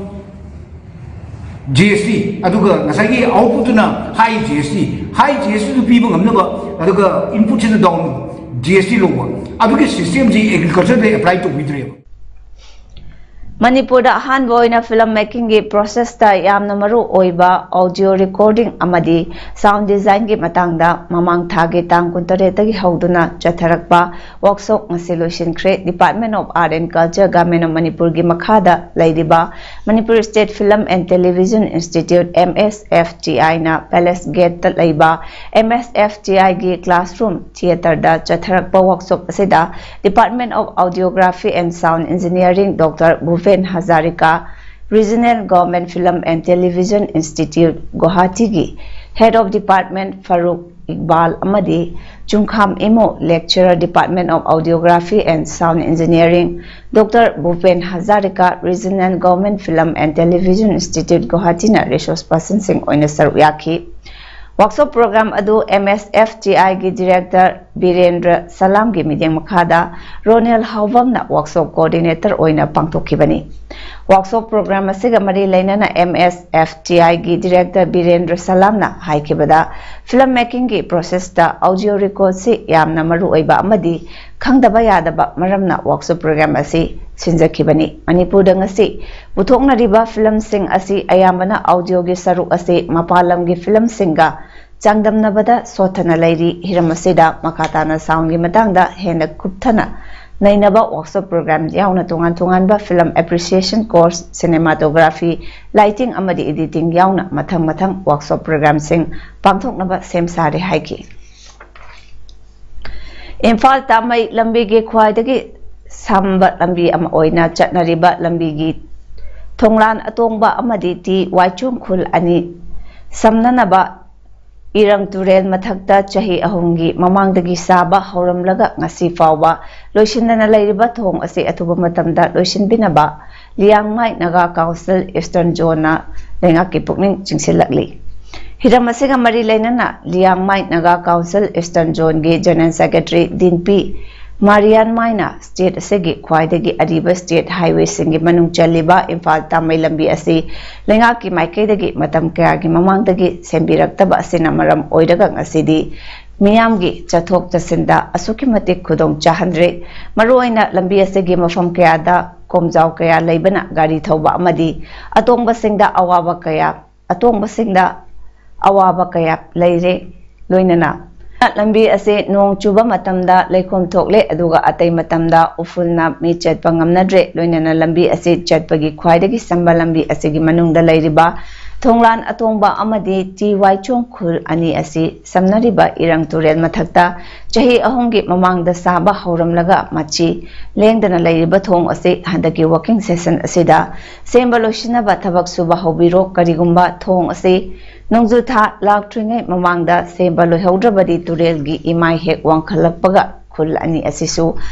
ꯖꯤ ꯑꯦꯁ ꯇꯤ, ꯑꯗꯨꯒ ꯉꯁꯥꯏꯒꯤ ꯑꯥꯎꯠꯄꯨꯠꯇꯨꯅ ꯍꯥꯏ ꯖꯤ ꯑꯦꯁ ꯇꯤ, ꯍꯥꯏ ꯖꯤ ꯑꯦꯁ ꯇꯤꯗꯨ ꯄꯤꯕ ꯉꯝꯅꯕ, ꯑꯗꯨꯒ ꯏꯟꯄꯨꯠꯁꯤꯅ ꯗꯥꯎꯟ ꯖꯤ ꯑꯦꯁ ꯇꯤ ꯂꯧꯕ, ꯑꯗꯨꯒꯤ ꯁꯤꯁꯇꯦꯝꯁꯤ ꯑꯦꯒ꯭ꯔꯤꯀꯜꯆꯔꯗ ꯑꯦꯄ꯭ꯂꯥꯏ ꯇꯧꯕꯤꯗ꯭ꯔꯦꯕ꯫ ꯃꯅꯤꯄꯨꯔꯗ ꯑꯍꯥꯟꯕ ꯑꯣꯏꯅ ꯐꯤꯂꯝ ꯃꯦꯀꯤꯡꯒꯤ ꯄ꯭ꯔꯣꯁꯦꯁꯇ ꯌꯥꯝꯅ ꯃꯔꯨ ꯑꯣꯏꯕ ꯑꯣꯗꯤꯑꯣ ꯔꯦꯀꯣꯔꯗꯤꯡ ꯑꯃꯗꯤ ꯁꯥꯎꯟ ꯗꯤꯖꯥꯏꯟꯒꯤ ꯃꯇꯥꯡꯗ ꯃꯃꯥꯡ ꯊꯥꯒꯤ ꯇꯥꯡ ꯀꯨꯟꯇꯔꯦꯠꯇꯒꯤ ꯍꯧꯗꯨꯅ ꯆꯠꯊꯔꯛꯄ ꯋꯥꯔꯛꯁꯣꯞ ꯉꯁꯤ ꯂꯣꯏꯁꯤꯟꯈ꯭ꯔꯦ꯫ Department of Art and Culture, Government of ꯃꯅꯤꯄꯨꯔꯒꯤ ꯃꯈꯥꯗ ꯂꯩꯔꯤꯕ Manipur State Film and Television Institute, M S F T I ꯅ Palace Gate ꯇ ꯂꯩꯕ M S F T I ꯒꯤ classroom theatre ꯗ ꯆꯠꯊꯔꯛꯄ ꯋꯥꯔꯛꯁꯣꯞ ꯑꯁꯤꯗ Department of Audiography and Sound Engineering Doctor Bhupen Hazarika, Regional Government Film and Television Institute, ꯒꯨꯋꯥꯍꯥꯇꯤꯒꯤ Head of Department Farooq Iqbal ꯑꯃꯗꯤ ꯆꯨꯡꯈꯥꯝ Imo, Lecturer, Department of Audiography and Sound Engineering, Doctor Bhupen Hazarika, Regional Government Film and Television Institute, ꯒꯨꯋꯥꯍꯥꯇꯤꯅ resource personꯁꯤꯡ ꯑꯣꯏꯅ ꯁꯔꯨꯛ ꯌꯥꯈꯤ꯫ ꯋꯥꯔꯛꯁꯣꯞ ꯄ꯭ꯔꯣꯒ꯭ꯔꯥꯝ ꯑꯗꯨ M S F T I ꯒꯤ Director ꯕꯤꯔꯦꯟꯗ꯭ꯔ ꯁꯂꯥꯝꯒꯤ ꯃꯤꯠꯌꯦꯡ ꯃꯈꯥꯗ ꯔꯣꯅꯦꯜ ꯍꯥꯎꯕꯝꯅ ꯋꯥꯔꯛꯁꯣꯞ coordinator ꯑꯣꯏꯅ ꯄꯥꯡꯊꯣꯛꯈꯤꯕꯅꯤ꯫ ꯋꯥꯔꯛꯁꯣꯞ ꯄ꯭ꯔꯣꯒ꯭ꯔꯥꯝ ꯑꯁꯤꯒ ꯃꯔꯤ ꯂꯩꯅꯅ M S F T I ꯒꯤ Director ꯕꯤꯔꯦꯟꯗ꯭ꯔ ꯁꯂꯥꯝꯅ ꯍꯥꯏꯈꯤꯕꯗ, ꯐꯤꯂꯝ ꯃꯦꯀꯤꯡꯒꯤ ꯄ꯭ꯔꯣꯁꯦꯁꯇ ꯑꯣꯗꯤꯑꯣ ꯔꯦꯀꯣꯔꯗꯁꯤ ꯌꯥꯝꯅ ꯃꯔꯨ ꯑꯣꯏꯕ ꯑꯃꯗꯤ ꯈꯪꯗꯕ ꯌꯥꯗꯕ ꯃꯔꯝꯅ ꯋꯥꯔꯛꯁꯣꯞ ꯄ꯭ꯔꯣꯒ꯭ꯔꯥꯝ ꯑꯁꯤ ꯁꯤꯟꯖꯈꯤꯕꯅꯤ꯫ ꯃꯅꯤꯄꯨꯔꯗ ꯉꯁꯤ ꯄꯨꯊꯣꯛꯅꯔꯤꯕ ꯐꯤꯂꯝꯁꯤꯡ ꯑꯁꯤ ꯑꯌꯥꯝꯕꯅ ꯑꯣꯗꯤꯑꯣꯒꯤ ꯁꯔꯨꯛ ꯑꯁꯤ ꯃꯄꯥꯟ ꯂꯝꯒꯤ ꯐꯤꯂꯝꯁꯤꯡꯒ ꯆꯥꯡꯗꯝꯅꯕꯗ ꯁꯣꯠꯊꯅ ꯂꯩꯔꯤ꯫ ꯍꯤꯔꯝ ꯑꯁꯤꯗ ꯃꯈꯥ ꯇꯥꯅ ꯁꯥꯎꯟꯒꯤ ꯃꯇꯥꯡꯗ ꯍꯦꯟꯅ ꯀꯨꯞꯊꯅ ꯅꯩꯅꯕ ꯋꯥꯔꯛꯁꯣꯞ ꯄ꯭ꯔꯣꯒ꯭ꯔꯥꯝ ꯌꯥꯎꯅ ꯇꯣꯉꯥꯟ ꯇꯣꯉꯥꯟꯕ film appreciation course, cinematography, lighting ꯑꯃꯗꯤ editing ꯌꯥꯎꯅ ꯃꯊꯪ ꯃꯊꯪ ꯋꯥꯔꯛꯁꯣꯞ ꯄ꯭ꯔꯣꯒ꯭ꯔꯥꯝꯁꯤꯡ ꯄꯥꯡꯊꯣꯛꯅꯕ ꯁꯦꯝ ꯁꯥꯔꯦ ꯍꯥꯏꯈꯤ꯫ ꯏꯝꯐꯥꯜ ꯇꯥꯃꯩ ꯂꯝꯕꯤꯒꯤ ꯈ꯭ꯋꯥꯏꯗꯒꯤ ꯁꯥꯡꯕ ꯂꯝꯕꯤ ꯑꯃ ꯑꯣꯏꯅ ꯆꯠꯅꯔꯤꯕ ꯂꯝꯕꯤꯒꯤ ꯊꯣꯡꯂꯥꯟ ꯑꯇꯣꯡꯕ ꯑꯃꯗꯤ ꯇꯤ ꯋꯥꯏꯆꯨꯡ ꯈꯨꯜ ꯑꯅꯤ ꯁꯝꯅꯅꯕ ꯏꯔꯪ ꯇꯨꯔꯦꯜ ꯃꯊꯛꯇ ꯆꯍꯤ ꯑꯍꯨꯝꯒꯤ ꯃꯃꯥꯡꯗꯒꯤ ꯁꯥꯕ ꯍꯧꯔꯝꯂꯒ ꯉꯁꯤ ꯐꯥꯎꯕ ꯂꯣꯏꯁꯤꯟꯗꯅ ꯂꯩꯔꯤꯕ ꯊꯣꯡ ꯑꯁꯤ ꯑꯊꯨꯕ ꯃꯇꯝꯗ ꯂꯣꯏꯁꯤꯟꯕꯤꯅꯕ ꯂꯤꯌꯥꯡꯃꯥꯏ ꯅꯥꯒꯥ ꯀꯥꯎꯟꯁꯤꯜ ꯏꯁꯇꯔꯟ ꯖꯣꯟꯅ ꯂꯩꯉꯥꯛꯀꯤ ꯄꯨꯛꯅꯤꯡ ꯆꯤꯡꯁꯤꯜꯂꯛꯂꯤ꯫ ꯍꯤꯔꯝ ꯑꯁꯤꯒ ꯃꯔꯤ ꯂꯩꯅꯅ ꯂꯤꯌꯥꯡꯃꯥꯏ ꯅꯥꯒꯥ ꯀꯥꯎꯟꯁꯤꯜ ꯏꯁꯇꯔꯟ ꯖꯣꯟꯒꯤ ꯖꯦꯅꯔꯦꯜ ꯁꯦꯀ꯭ꯔꯦꯇꯔꯤ ꯗꯤꯟꯄꯤ ꯃꯥꯔꯤꯌꯥꯟꯃꯥꯏꯅ ꯁ꯭ꯇꯦꯠ ꯑꯁꯤꯒꯤ ꯈ꯭ꯋꯥꯏꯗꯒꯤ ꯑꯔꯤꯕ ꯁ꯭ꯇꯦꯠ ꯍꯥꯏꯋꯦꯁꯤꯡꯒꯤ ꯃꯅꯨꯡ ꯆꯜꯂꯤꯕ ꯏꯝꯐꯥꯜ ꯇꯥꯃꯩ ꯂꯝꯕꯤ ꯑꯁꯤ ꯂꯩꯉꯥꯛꯀꯤ ꯃꯥꯏꯀꯩꯗꯒꯤ ꯃꯇꯝ ꯀꯌꯥꯒꯤ ꯃꯃꯥꯡꯗꯒꯤ ꯁꯦꯝꯕꯤꯔꯛꯇꯕ ꯑꯁꯤꯅ ꯃꯔꯝ ꯑꯣꯏꯔꯒ ꯉꯁꯤꯗꯤ ꯃꯤꯌꯥꯝꯒꯤ ꯆꯠꯊꯣꯛ ꯆꯠꯁꯤꯟꯗ ꯑꯁꯨꯛꯀꯤ ꯃꯇꯤꯛ ꯈꯨꯗꯣꯡ ꯆꯥꯍꯟꯗ꯭ꯔꯦ꯫ ꯃꯔꯨꯑꯣꯏꯅ ꯂꯝꯕꯤ ꯑꯁꯤꯒꯤ ꯃꯐꯝ ꯀꯌꯥꯗ ꯀꯣꯝꯖꯥꯎ ꯀꯌꯥ ꯂꯩꯕꯅ ꯒꯥꯔꯤ ꯊꯧꯕ ꯑꯃꯗꯤ ꯑꯇꯣꯡꯕꯁꯤꯡꯗ ꯑꯋꯥꯕ ꯀꯌꯥ ꯑꯇꯣꯡꯕꯁꯤꯡꯗ ꯑꯋꯥꯕ ꯀꯌꯥ ꯂꯩꯔꯦ꯫ ꯂꯣꯏꯅꯅ ꯂꯝꯕꯤ ꯑꯁꯤ ꯅꯣꯡ ꯆꯨꯕ ꯃꯇꯝꯗ ꯂꯩꯈꯣꯝ ꯊꯣꯛꯂꯦ, ꯑꯗꯨꯒ ꯑꯇꯩ ꯃꯇꯝꯗ ꯎꯐꯨꯜꯅ ꯃꯤ ꯆꯠꯄ ꯉꯝꯅꯗ꯭ꯔꯦ꯫ ꯂꯣꯏꯅꯅ ꯂꯝꯕꯤ ꯑꯁꯤ ꯆꯠꯄꯒꯤ ꯈ꯭ꯋꯥꯏꯗꯒꯤ ꯁꯝꯕ ꯂꯝꯕꯤ ꯑꯁꯤꯒꯤ ꯃꯅꯨꯡꯗ ꯂꯩꯔꯤꯕ ꯊꯣꯡꯂꯥꯟ ꯑꯇꯣꯡꯕ ꯑꯃꯗꯤ ꯇꯤ ꯋꯥꯏꯆꯣꯡ ꯈꯨꯜ ꯑꯅꯤ ꯑꯁꯤ ꯁꯝꯅꯔꯤꯕ ꯏꯔꯪ ꯇꯨꯔꯦꯜ ꯃꯊꯛꯇ ꯆꯍꯤ ꯑꯍꯨꯝꯒꯤ ꯃꯃꯥꯡꯗ ꯁꯥꯕ ꯍꯧꯔꯝꯂꯒ ꯃꯆꯤ ꯂꯦꯡꯗꯅ ꯂꯩꯔꯤꯕ ꯊꯣꯡ ꯑꯁꯤ ꯍꯟꯗꯛꯀꯤ working session ꯑꯁꯤꯗ ꯁꯦꯝꯕ ꯂꯣꯏꯁꯤꯟꯅꯕ ꯊꯕꯛ ꯁꯨꯕ ꯍꯧꯕꯤꯔꯣ꯫ ꯀꯔꯤꯒꯨꯝꯕ ꯊꯣꯡ ꯑꯁꯤ ꯅꯣꯡꯖꯨ ꯊꯥ ꯂꯥꯛꯇ꯭ꯔꯤꯉꯩ ꯃꯃꯥꯡꯗ ꯁꯦꯝꯕ ꯂꯣꯏꯍꯧꯗ꯭ꯔꯕꯗꯤ ꯇꯨꯔꯦꯜꯒꯤ ꯏꯃꯥꯏ ꯍꯦꯛ ꯋꯥꯡꯈꯠꯂꯛꯄꯒ ꯈꯨꯜ ꯑꯅꯤ ꯑꯁꯤꯁꯨ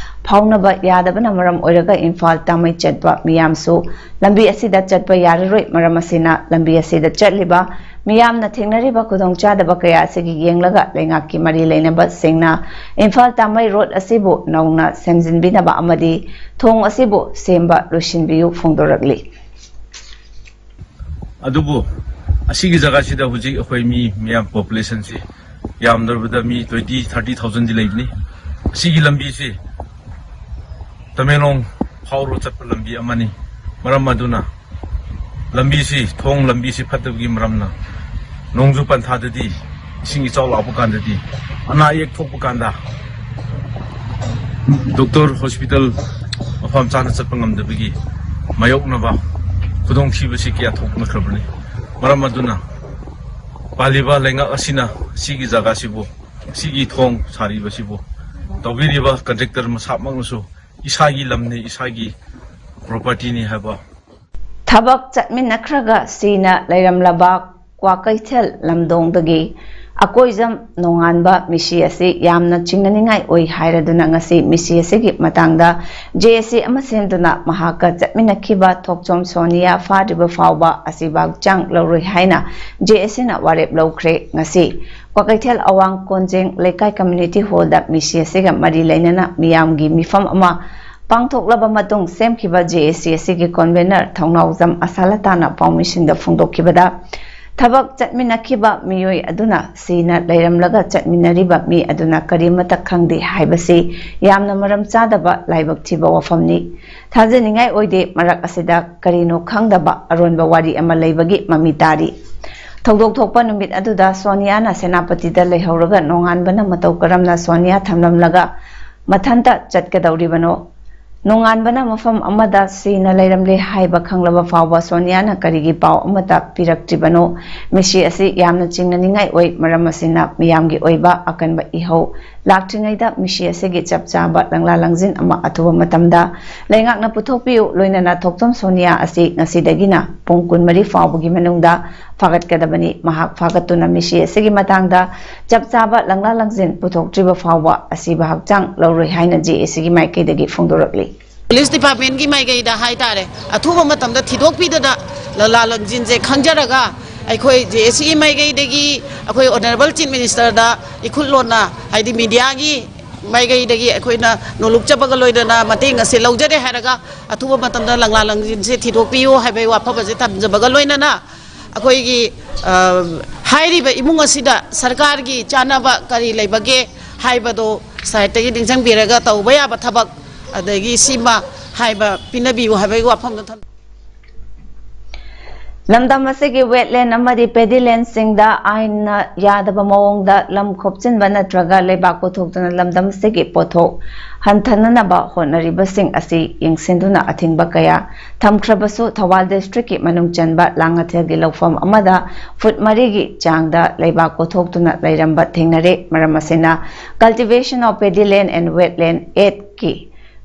ꯐꯥꯎꯅꯕ ꯌꯥꯗꯕꯅ ꯃꯔꯝ ꯑꯣꯏꯔꯒ ꯏꯝꯐꯥꯜ ꯇꯥꯃꯩ ꯆꯠꯄ ꯃꯤꯌꯥꯝꯁꯨ ꯂꯝꯕꯤ ꯑꯁꯤꯗ ꯆꯠꯄ ꯌꯥꯔꯔꯣꯏ꯫ ꯃꯔꯝ ꯑꯁꯤꯅ ꯂꯝꯕꯤ ꯑꯁꯤꯗ ꯆꯠꯂꯤꯕ ꯃꯤꯌꯥꯝꯅ ꯊꯦꯡꯅꯔꯤꯕ ꯈꯨꯗꯣꯡꯆꯥꯗꯕ ꯀꯌꯥ ꯑꯁꯤꯒꯤ ꯌꯦꯡꯂꯒ ꯂꯩꯉꯥꯛꯀꯤ ꯃꯔꯤ ꯂꯩꯅꯕꯁꯤꯡꯅ ꯏꯝꯐꯥꯜ ꯇꯥꯃꯩ ꯔꯣꯗ ꯑꯁꯤꯕꯨ ꯅꯧꯅ ꯁꯦꯝꯖꯤꯟꯕꯤꯅꯕ ꯑꯃꯗꯤ ꯊꯣꯡ ꯑꯁꯤꯕꯨ ꯁꯦꯝꯕ ꯂꯣꯏꯁꯤꯟꯕꯤꯌꯨ ꯐꯣꯡꯗꯣꯔꯛꯂꯤ꯫ ꯑꯗꯨꯕꯨ ꯑꯁꯤꯒꯤ ꯖꯒꯥꯁꯤꯗ ꯍꯧꯖꯤꯛ ꯑꯩꯈꯣꯏ ꯃꯤ ꯃꯌꯥꯝ populationꯁꯤ ꯌꯥꯝꯗ꯭ꯔꯕꯗ ꯃꯤ twenty thirty thousandꯗꯤ ꯂꯩꯕꯅꯤ꯫ ꯑꯁꯤꯒꯤ ꯂꯝꯕꯤꯁꯤ ꯇꯃꯦꯡꯂꯣꯡ ꯐꯥꯎꯔ ꯆꯠꯄ ꯂꯝꯕꯤ ꯑꯃꯅꯤ꯫ ꯃꯔꯝ ꯑꯗꯨꯅ ꯂꯝꯕꯤꯁꯤ, ꯊꯣꯡ ꯂꯝꯕꯤꯁꯤ ꯐꯠꯇꯕꯒꯤ ꯃꯔꯝꯅ ꯅꯣꯡꯖꯨ ꯄꯟꯊꯥꯗꯗꯤ, ꯏꯁꯤꯡ ꯏꯆꯥꯎ ꯂꯥꯛꯄ ꯀꯥꯟꯗꯗꯤ, ꯑꯅꯥ ꯑꯌꯦꯛ ꯊꯣꯛꯄ ꯀꯥꯟꯗ doctor hospital ꯃꯐꯝ ꯆꯥꯅ ꯆꯠꯄ ꯉꯝꯗꯕꯒꯤ ꯃꯥꯌꯣꯛꯅꯕ ꯈꯨꯗꯣꯡꯊꯤꯕꯁꯤ ꯀꯌꯥ ꯊꯣꯛꯅꯈ꯭ꯔꯕꯅꯤ꯫ ꯃꯔꯝ ꯑꯗꯨꯅ ꯄꯥꯜꯂꯤꯕ ꯂꯩꯉꯥꯛ ꯑꯁꯤꯅ ꯁꯤꯒꯤ ꯖꯒꯥꯁꯤꯕꯨ, ꯁꯤꯒꯤ ꯊꯣꯡ ꯁꯥꯔꯤꯕꯁꯤꯕꯨ ꯇꯧꯕꯤꯔꯤꯕ contractor ꯃꯁꯥꯃꯛꯅꯁꯨ ꯏꯁꯥꯒꯤ ꯂꯝꯅꯤ, ꯏꯁꯥꯒꯤ propertyꯅꯤ ꯍꯥꯏꯕ ꯊꯕꯛ ꯆꯠꯃꯤꯟꯅꯈ꯭ꯔꯒ ꯁꯤꯅ ꯂꯩꯔꯝꯂꯕ ꯀ꯭ꯋꯥꯀꯩꯊꯦꯜ ꯂꯝꯗꯣꯡꯗꯒꯤ ꯑꯀꯣꯏꯖꯝ ꯅꯣꯡꯉꯥꯟꯕ ꯃꯤꯁꯤ ꯑꯁꯤ ꯌꯥꯝꯅ ꯆꯤꯡꯅꯅꯤꯡꯉꯥꯏ ꯑꯣꯏ ꯍꯥꯏꯔꯗꯨꯅ ꯉꯁꯤ ꯃꯤꯁꯤ ꯑꯁꯤꯒꯤ ꯃꯇꯥꯡꯗ JAC ꯑꯃ ꯁꯦꯝꯗꯨꯅ ꯃꯍꯥꯛꯀ ꯆꯠꯃꯤꯟꯅꯈꯤꯕ ꯊꯣꯛꯆꯣꯝ ꯁꯣꯅꯤꯌꯥ ꯐꯥꯗ꯭ꯔꯤꯕ ꯐꯥꯎꯕ ꯑꯁꯤꯕꯥꯛ ꯆꯥꯡ ꯂꯧꯔꯣꯏ ꯍꯥꯏꯅ JACꯅ ꯋꯥꯔꯦꯞ ꯂꯧꯈ꯭ꯔꯦ꯫ ꯉꯁꯤ ꯀ꯭ꯋꯥꯀꯩꯊꯦꯜ ꯑꯋꯥꯡ ꯀꯣꯟꯖꯦꯡ ꯂꯩꯀꯥꯏ community hallꯗ ꯃꯤꯁꯤ ꯑꯁꯤꯒ ꯃꯔꯤ ꯂꯩꯅꯅ ꯃꯤꯌꯥꯝꯒꯤ ꯃꯤꯐꯝ ꯑꯃ ꯄꯥꯡꯊꯣꯛꯂꯕ ꯃꯇꯨꯡ ꯁꯦꯝꯈꯤꯕ JAC ꯑꯁꯤꯒꯤ convener ꯊꯧꯅꯥꯎꯖꯝ ꯑꯁꯥꯂꯇꯥꯅ ꯄꯥꯎꯃꯤꯁꯤꯡꯗ ꯐꯣꯡꯗꯣꯛꯈꯤꯕꯗ, ꯊꯕꯛ ꯆꯠꯃꯤꯟꯅꯈꯤꯕ ꯃꯤꯑꯣꯏ ꯑꯗꯨꯅ ꯁꯤꯅ ꯂꯩꯔꯝꯂꯒ ꯆꯠꯃꯤꯟꯅꯔꯤꯕ ꯃꯤ ꯑꯗꯨꯅ ꯀꯔꯤꯃꯠꯇ ꯈꯪꯗꯦ ꯍꯥꯏꯕꯁꯤ ꯌꯥꯝꯅ ꯃꯔꯝ ꯆꯥꯗꯕ ꯂꯥꯏꯕꯛ ꯊꯤꯕ ꯋꯥꯐꯝꯅꯤ꯫ ꯊꯥꯖꯅꯤꯡꯉꯥꯏ ꯑꯣꯏꯗꯦ, ꯃꯔꯛ ꯑꯁꯤꯗ ꯀꯔꯤꯅꯣ ꯈꯪꯗꯕ ꯑꯔꯣꯟꯕ ꯋꯥꯔꯤ ꯑꯃ ꯂꯩꯕꯒꯤ ꯃꯃꯤ ꯇꯥꯔꯤ꯫ ꯊꯧꯗꯣꯛ ꯊꯣꯛꯄ ꯅꯨꯃꯤꯠ ꯑꯗꯨꯗ ꯁꯣꯅꯤꯌꯥꯅ ꯁꯦꯅꯥꯄꯇꯤꯗ ꯂꯩꯍꯧꯔꯒ ꯅꯣꯡꯉꯥꯟꯕꯅ ꯃꯇꯧ ꯀꯔꯝꯅ ꯁꯣꯅꯤꯌꯥ ꯊꯝꯂꯝꯂꯒ ꯃꯊꯟꯇ ꯆꯠꯀꯗꯧꯔꯤꯕꯅꯣ? ꯅꯣꯡꯉꯥꯟꯕꯅ ꯃꯐꯝ ꯑꯃꯗ ꯁꯤꯅ ꯂꯩꯔꯝꯂꯦ ꯍꯥꯏꯕ ꯈꯪꯂꯕ ꯐꯥꯎꯕ ꯁꯣꯅꯤꯌꯥꯅ ꯀꯔꯤꯒꯤ ꯄꯥꯎ ꯑꯃꯠꯇ ꯄꯤꯔꯛꯇ꯭ꯔꯤꯕꯅꯣ? ꯃꯤꯁꯤ ꯑꯁꯤ ꯌꯥꯝꯅ ꯆꯤꯡꯅꯅꯤꯡꯉꯥꯏ ꯑꯣꯏ꯫ ꯃꯔꯝ ꯑꯁꯤꯅ ꯃꯤꯌꯥꯝꯒꯤ ꯑꯣꯏꯕ ꯑꯀꯟꯕ ꯏꯍꯧ ꯂꯥꯛꯇ꯭ꯔꯤꯉꯩꯗ ꯃꯤꯁꯤ ꯑꯁꯤꯒꯤ ꯆꯞ ꯆꯥꯕ ꯂꯪꯂꯥ ꯂꯪꯖꯤꯟ ꯑꯃ ꯑꯊꯨꯕ ꯃꯇꯝꯗ ꯂꯩꯉꯥꯛꯅ ꯄꯨꯊꯣꯛꯄꯤꯌꯨ꯫ ꯂꯣꯏꯅꯅ ꯊꯣꯛꯆꯣꯝ ꯁꯣꯅꯤꯌꯥ ꯑꯁꯤ ꯉꯁꯤꯗꯒꯤꯅ ꯄꯨꯡ ꯀꯨꯟꯃꯔꯤ ꯐꯥꯎꯕꯒꯤ ꯃꯅꯨꯡꯗ ꯐꯥꯒꯠꯀꯗꯕꯅꯤ꯫ ꯃꯍꯥꯛ ꯐꯥꯒꯠꯇꯨꯅ ꯃꯤꯁꯤ ꯑꯁꯤꯒꯤ ꯃꯇꯥꯡꯗ ꯆꯞ ꯆꯥꯕ ꯂꯪꯂꯥ ꯂꯪꯖꯤꯟ ꯄꯨꯊꯣꯛꯇ꯭ꯔꯤꯕ ꯐꯥꯎꯕ ꯑꯁꯤꯕ ꯍꯛꯆꯥꯡ ꯂꯧꯔꯣꯏ ꯍꯥꯏꯅ ꯖꯦ ꯑꯦ ꯁꯤꯒꯤ ꯃꯥꯏꯀꯩꯗꯒꯤ ꯐꯣꯡꯗꯣꯔꯛꯂꯤ꯫ ꯄꯨꯂꯤꯁ ꯗꯤꯄꯥꯔꯠꯃꯦꯟꯒꯤ ꯃꯥꯏꯀꯩꯗ ꯍꯥꯏꯇꯥꯔꯦ, ꯑꯊꯨꯕ ꯃꯇꯝꯗ ꯊꯤꯗꯣꯛꯄꯤꯗꯅ ꯂꯪꯂꯥ ꯂꯪꯖꯤꯟꯁꯦ ꯈꯪꯖꯔꯒ ꯑꯩꯈꯣꯏ ꯖꯦ ꯑꯦ ꯁꯤꯒꯤ ꯃꯥꯏꯀꯩꯗꯒꯤ ꯑꯩꯈꯣꯏ ꯑꯣꯅꯔꯦꯕꯜ ꯆꯤꯐ ꯃꯤꯅꯤꯁꯇꯔꯗ ꯏꯈꯨꯠ ꯂꯣꯟꯅ, ꯍꯥꯏꯗꯤ ꯃꯤꯗꯤꯌꯥꯒꯤ ꯃꯥꯏꯀꯩꯗꯒꯤ ꯑꯩꯈꯣꯏꯅ ꯅꯣꯂꯨꯛꯆꯕꯒ ꯂꯣꯏꯅꯅ ꯃꯇꯦꯡ ꯑꯁꯤ ꯂꯧꯖꯔꯦ ꯍꯥꯏꯔꯒ ꯑꯊꯨꯕ ꯃꯇꯝꯗ ꯂꯪꯂꯥ ꯂꯪꯖꯤꯟꯁꯦ ꯊꯤꯗꯣꯛꯄꯤꯌꯨ ꯍꯥꯏꯕꯒꯤ ꯋꯥꯐꯝ ꯑꯁꯤ ꯊꯝꯖꯕꯒ ꯂꯣꯏꯅꯅ ꯑꯩꯈꯣꯏꯒꯤ, ꯑ, ꯍꯥꯏꯔꯤꯕ ꯏꯃꯨꯡ ꯑꯁꯤꯗ ꯁꯔꯀꯥꯔꯒꯤ ꯆꯥꯅꯕ ꯀꯔꯤ ꯂꯩꯕꯒꯦ ꯍꯥꯏꯕꯗꯣ ꯁꯥꯏꯠꯇꯒꯤ ꯅꯤꯡꯁꯤꯡꯕꯤꯔꯒ ꯇꯧꯕ ꯌꯥꯕ ꯊꯕꯛ ꯑꯗꯒꯤ ꯁꯤꯃ ꯍꯥꯏꯕ ꯄꯤꯅꯕꯤꯌꯨ ꯍꯥꯏꯕꯒꯤ ꯋꯥꯐꯝꯗꯣ ꯊꯝ- ꯂꯝꯗꯝ ꯑꯁꯤꯒꯤ ꯋꯦꯠꯂꯦꯟ ꯑꯃꯗꯤ ꯄꯦꯗꯤꯂꯦꯟꯁꯤꯡꯗ ꯑꯥꯏꯟꯅ ꯌꯥꯗꯕ ꯃꯑꯣꯡꯗ ꯂꯝ ꯈꯣꯞꯆꯤꯟꯕ ꯅꯠꯇ꯭ꯔꯒ ꯂꯩꯕꯥꯛ ꯀꯣꯊꯣꯛꯇꯨꯅ ꯂꯝꯗꯝ ꯑꯁꯤꯒꯤ ꯄꯣꯠꯊꯣꯛ ꯍꯟꯊꯅꯅꯕ ꯍꯣꯠꯅꯔꯤꯕꯁꯤꯡ ꯑꯁꯤ ꯌꯦꯡꯁꯤꯟꯗꯨꯅ ꯑꯊꯤꯡꯕ ꯀꯌꯥ ꯊꯝꯈ꯭ꯔꯕꯁꯨ, ꯊꯧꯕꯥꯜ ꯗꯤꯁꯇ꯭ꯔꯤꯛꯀꯤ ꯃꯅꯨꯡ ꯆꯟꯕ ꯂꯥꯡꯉꯊꯦꯜꯒꯤ ꯂꯧꯐꯝ ꯑꯃꯗ ꯐꯨꯠ ꯃꯔꯤꯒꯤ ꯆꯥꯡꯗ ꯂꯩꯕꯥꯛ ꯀꯣꯊꯣꯛꯇꯨꯅ ꯂꯩꯔꯝꯕ ꯊꯦꯡꯅꯔꯦ꯫ ꯃꯔꯝ ꯑꯁꯤꯅ, Cultivation of Paddy Land and Wetland Actꯀꯤ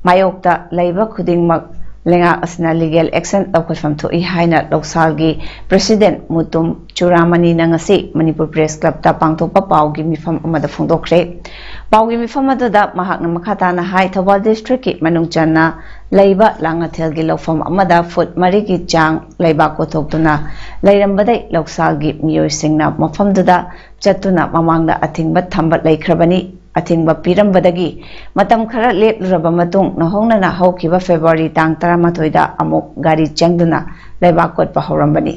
ꯃꯥꯌꯣꯛꯇ ꯂꯩꯕ ꯈꯨꯗꯤꯡꯃꯛ ꯂꯩꯉꯥꯛ ꯑꯁꯤꯅ ꯂꯤꯒꯦꯜ ꯑꯦꯛꯁꯟ ꯂꯧꯈꯠꯐꯝ ꯊꯣꯛꯏ ꯍꯥꯏꯅ ꯂꯧꯁꯥꯜꯒꯤ ꯄ꯭ꯔꯦꯁꯤꯗꯦꯟ ꯃꯨꯇꯨꯝ ꯆꯨꯔꯥꯃꯅꯤꯅ ꯉꯁꯤ ꯃꯅꯤꯄꯨꯔ ꯄ꯭ꯔꯦꯁ ꯀ꯭ꯂꯕꯇ ꯄꯥꯡꯊꯣꯛꯄ ꯄꯥꯎꯒꯤ ꯃꯤꯐꯝ ꯑꯃꯗ ꯐꯣꯡꯗꯣꯛꯈ꯭ꯔꯦ꯫ ꯄꯥꯎꯒꯤ ꯃꯤꯐꯝ ꯑꯗꯨꯗ ꯃꯍꯥꯛꯅ ꯃꯈꯥ ꯇꯥꯅ ꯍꯥꯏ, ꯊꯧꯕꯥꯜ ꯗꯤꯁꯇ꯭ꯔꯤꯛꯀꯤ ꯃꯅꯨꯡ ꯆꯟꯅ ꯂꯩꯕ ꯂꯥꯡꯉꯊꯦꯜꯒꯤ ꯂꯧꯐꯝ ꯑꯃꯗ ꯐꯨꯠ ꯃꯔꯤꯒꯤ ꯆꯥꯡ ꯂꯩꯕꯥꯛ ꯀꯣꯊꯣꯛꯇꯨꯅ ꯂꯩꯔꯝꯕꯗꯩ ꯂꯧꯁꯥꯜꯒꯤ ꯃꯤꯑꯣꯏꯁꯤꯡꯅ ꯃꯐꯝꯗꯨꯗ ꯆꯠꯇꯨꯅ ꯃꯃꯥꯡꯗ ꯑꯊꯤꯡꯕ ꯊꯝꯕ ꯂꯩꯈ꯭ꯔꯕꯅꯤ꯫ ꯑꯊꯤꯡꯕ ꯄꯤꯔꯝꯕꯗꯒꯤ ꯃꯇꯝ ꯈꯔ ꯂꯦꯞꯂꯨꯔꯕ ꯃꯇꯨꯡ, ꯅꯧꯍꯧꯅꯅ ꯍꯧꯈꯤꯕ ꯐꯦꯕ꯭ꯔꯨꯋꯥꯔꯤ ꯇꯥꯡ ꯇꯔꯥꯃꯥꯊꯣꯏꯗ ꯑꯃꯨꯛ ꯒꯥꯔꯤ ꯆꯪꯗꯨꯅ ꯂꯩꯕꯥꯛ ꯀꯣꯠꯄ ꯍꯧꯔꯝꯕꯅꯤ꯫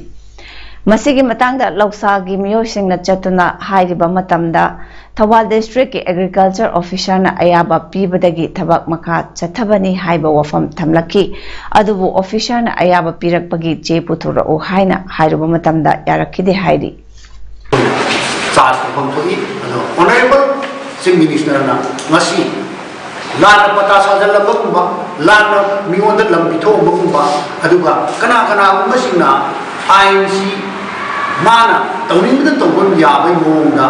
ꯃꯁꯤꯒꯤ ꯃꯇꯥꯡꯗ ꯂꯧꯁꯥꯒꯤ ꯃꯤꯑꯣꯏꯁꯤꯡꯅ ꯆꯠꯇꯨꯅ ꯍꯥꯏꯔꯤꯕ ꯃꯇꯝꯗ, ꯊꯧꯕꯥꯜ district ꯀꯤ agriculture officer ꯅ ꯑꯌꯥꯕ ꯄꯤꯕꯗꯒꯤ ꯊꯕꯛ ꯃꯈꯥ ꯆꯠꯊꯕꯅꯤ ꯍꯥꯏꯕ ꯋꯥꯐꯝ ꯊꯝꯂꯛꯈꯤ꯫ ꯑꯗꯨꯕꯨ officer ꯅ ꯑꯌꯥꯕ ꯄꯤꯔꯛꯄꯒꯤ ꯆꯦ ꯄꯨꯊꯣꯔꯛꯎ ꯍꯥꯏꯅ ꯍꯥꯏꯔꯨꯕ ꯃꯇꯝꯗ ꯌꯥꯔꯛꯈꯤꯗꯦ ꯍꯥꯏꯔꯤ꯫ Charge ꯇꯧꯐꯝ ꯊꯣꯛꯏ꯫ ꯑꯗꯣ Honourable Chief Minister ꯅ ꯉꯁꯤ ꯂꯥꯟꯅ ꯄꯇꯥ ꯁꯥꯖꯜꯂꯝꯕꯒꯨꯝꯕ, ꯂꯥꯟꯅ ꯃꯤꯉꯣꯟꯗ ꯂꯝ ꯄꯤꯊꯣꯛꯑꯝꯕꯒꯨꯝꯕ, ꯑꯗꯨꯒ ꯀꯅꯥ ꯀꯅꯥꯒꯨꯝꯕꯁꯤꯡꯅ ꯑꯥꯏꯟꯁꯤ ꯃꯥꯅ ꯇꯧꯅꯤꯡꯕꯗ ꯇꯧꯕ ꯌꯥꯕꯒꯤ ꯃꯑꯣꯡꯗ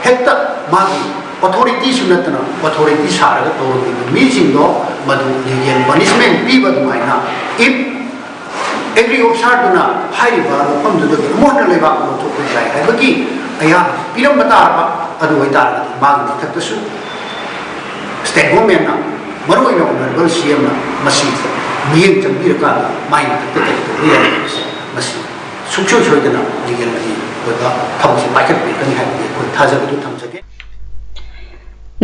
ꯍꯦꯛꯇ ꯃꯥꯒꯤ authority ꯁꯨ ꯅꯠꯇꯅ authority ꯁꯥꯔꯒ ꯇꯧꯔꯝꯃꯤꯕ ꯃꯤꯁꯤꯡꯗꯣ ꯃꯗꯨ legal punishment ꯄꯤꯕ ꯑꯗꯨꯃꯥꯏꯅ, if agri officer ꯗꯨꯅ ꯍꯥꯏꯔꯤꯕ ꯃꯐꯝꯗꯨꯗꯒꯤ ꯑꯃꯨꯛ ꯍꯟꯅ ꯂꯩꯕꯥꯛ ꯂꯧꯊꯣꯛꯄ ꯌꯥꯏ ꯍꯥꯏꯕꯒꯤ ꯑꯌꯥꯕ ꯄꯤꯔꯝꯕ ꯇꯥꯔꯕ, ꯑꯗꯨ ꯑꯣꯏꯇꯥꯔꯒꯗꯤ ꯃꯥꯒꯤ ꯃꯊꯛꯇꯁꯨ state government ꯅ, ꯃꯔꯨꯑꯣꯏꯅ Honourable C M ꯅ ꯃꯁꯤ ꯃꯤꯠꯌꯦꯡ ꯆꯪꯕꯤꯔꯀꯥꯟꯗ ꯃꯥꯒꯤ ꯃꯊꯛꯇ ꯀꯔꯤ ꯇꯧꯕ ꯌꯥꯏ ꯍꯥꯏꯕꯁꯦ ꯃꯁꯤ ꯁꯨꯡꯁꯣꯏ ꯁꯣꯏꯗꯅ legal ꯒꯤ ꯑꯣꯏꯕ ꯊꯕꯛꯁꯦ ꯄꯥꯏꯈꯠꯄꯤꯔꯛꯀꯅꯤ ꯍꯥꯏꯕꯒꯤ ꯑꯩꯈꯣꯏ ꯊꯥꯖꯕꯗꯨ ꯊꯝꯖꯒꯦ꯫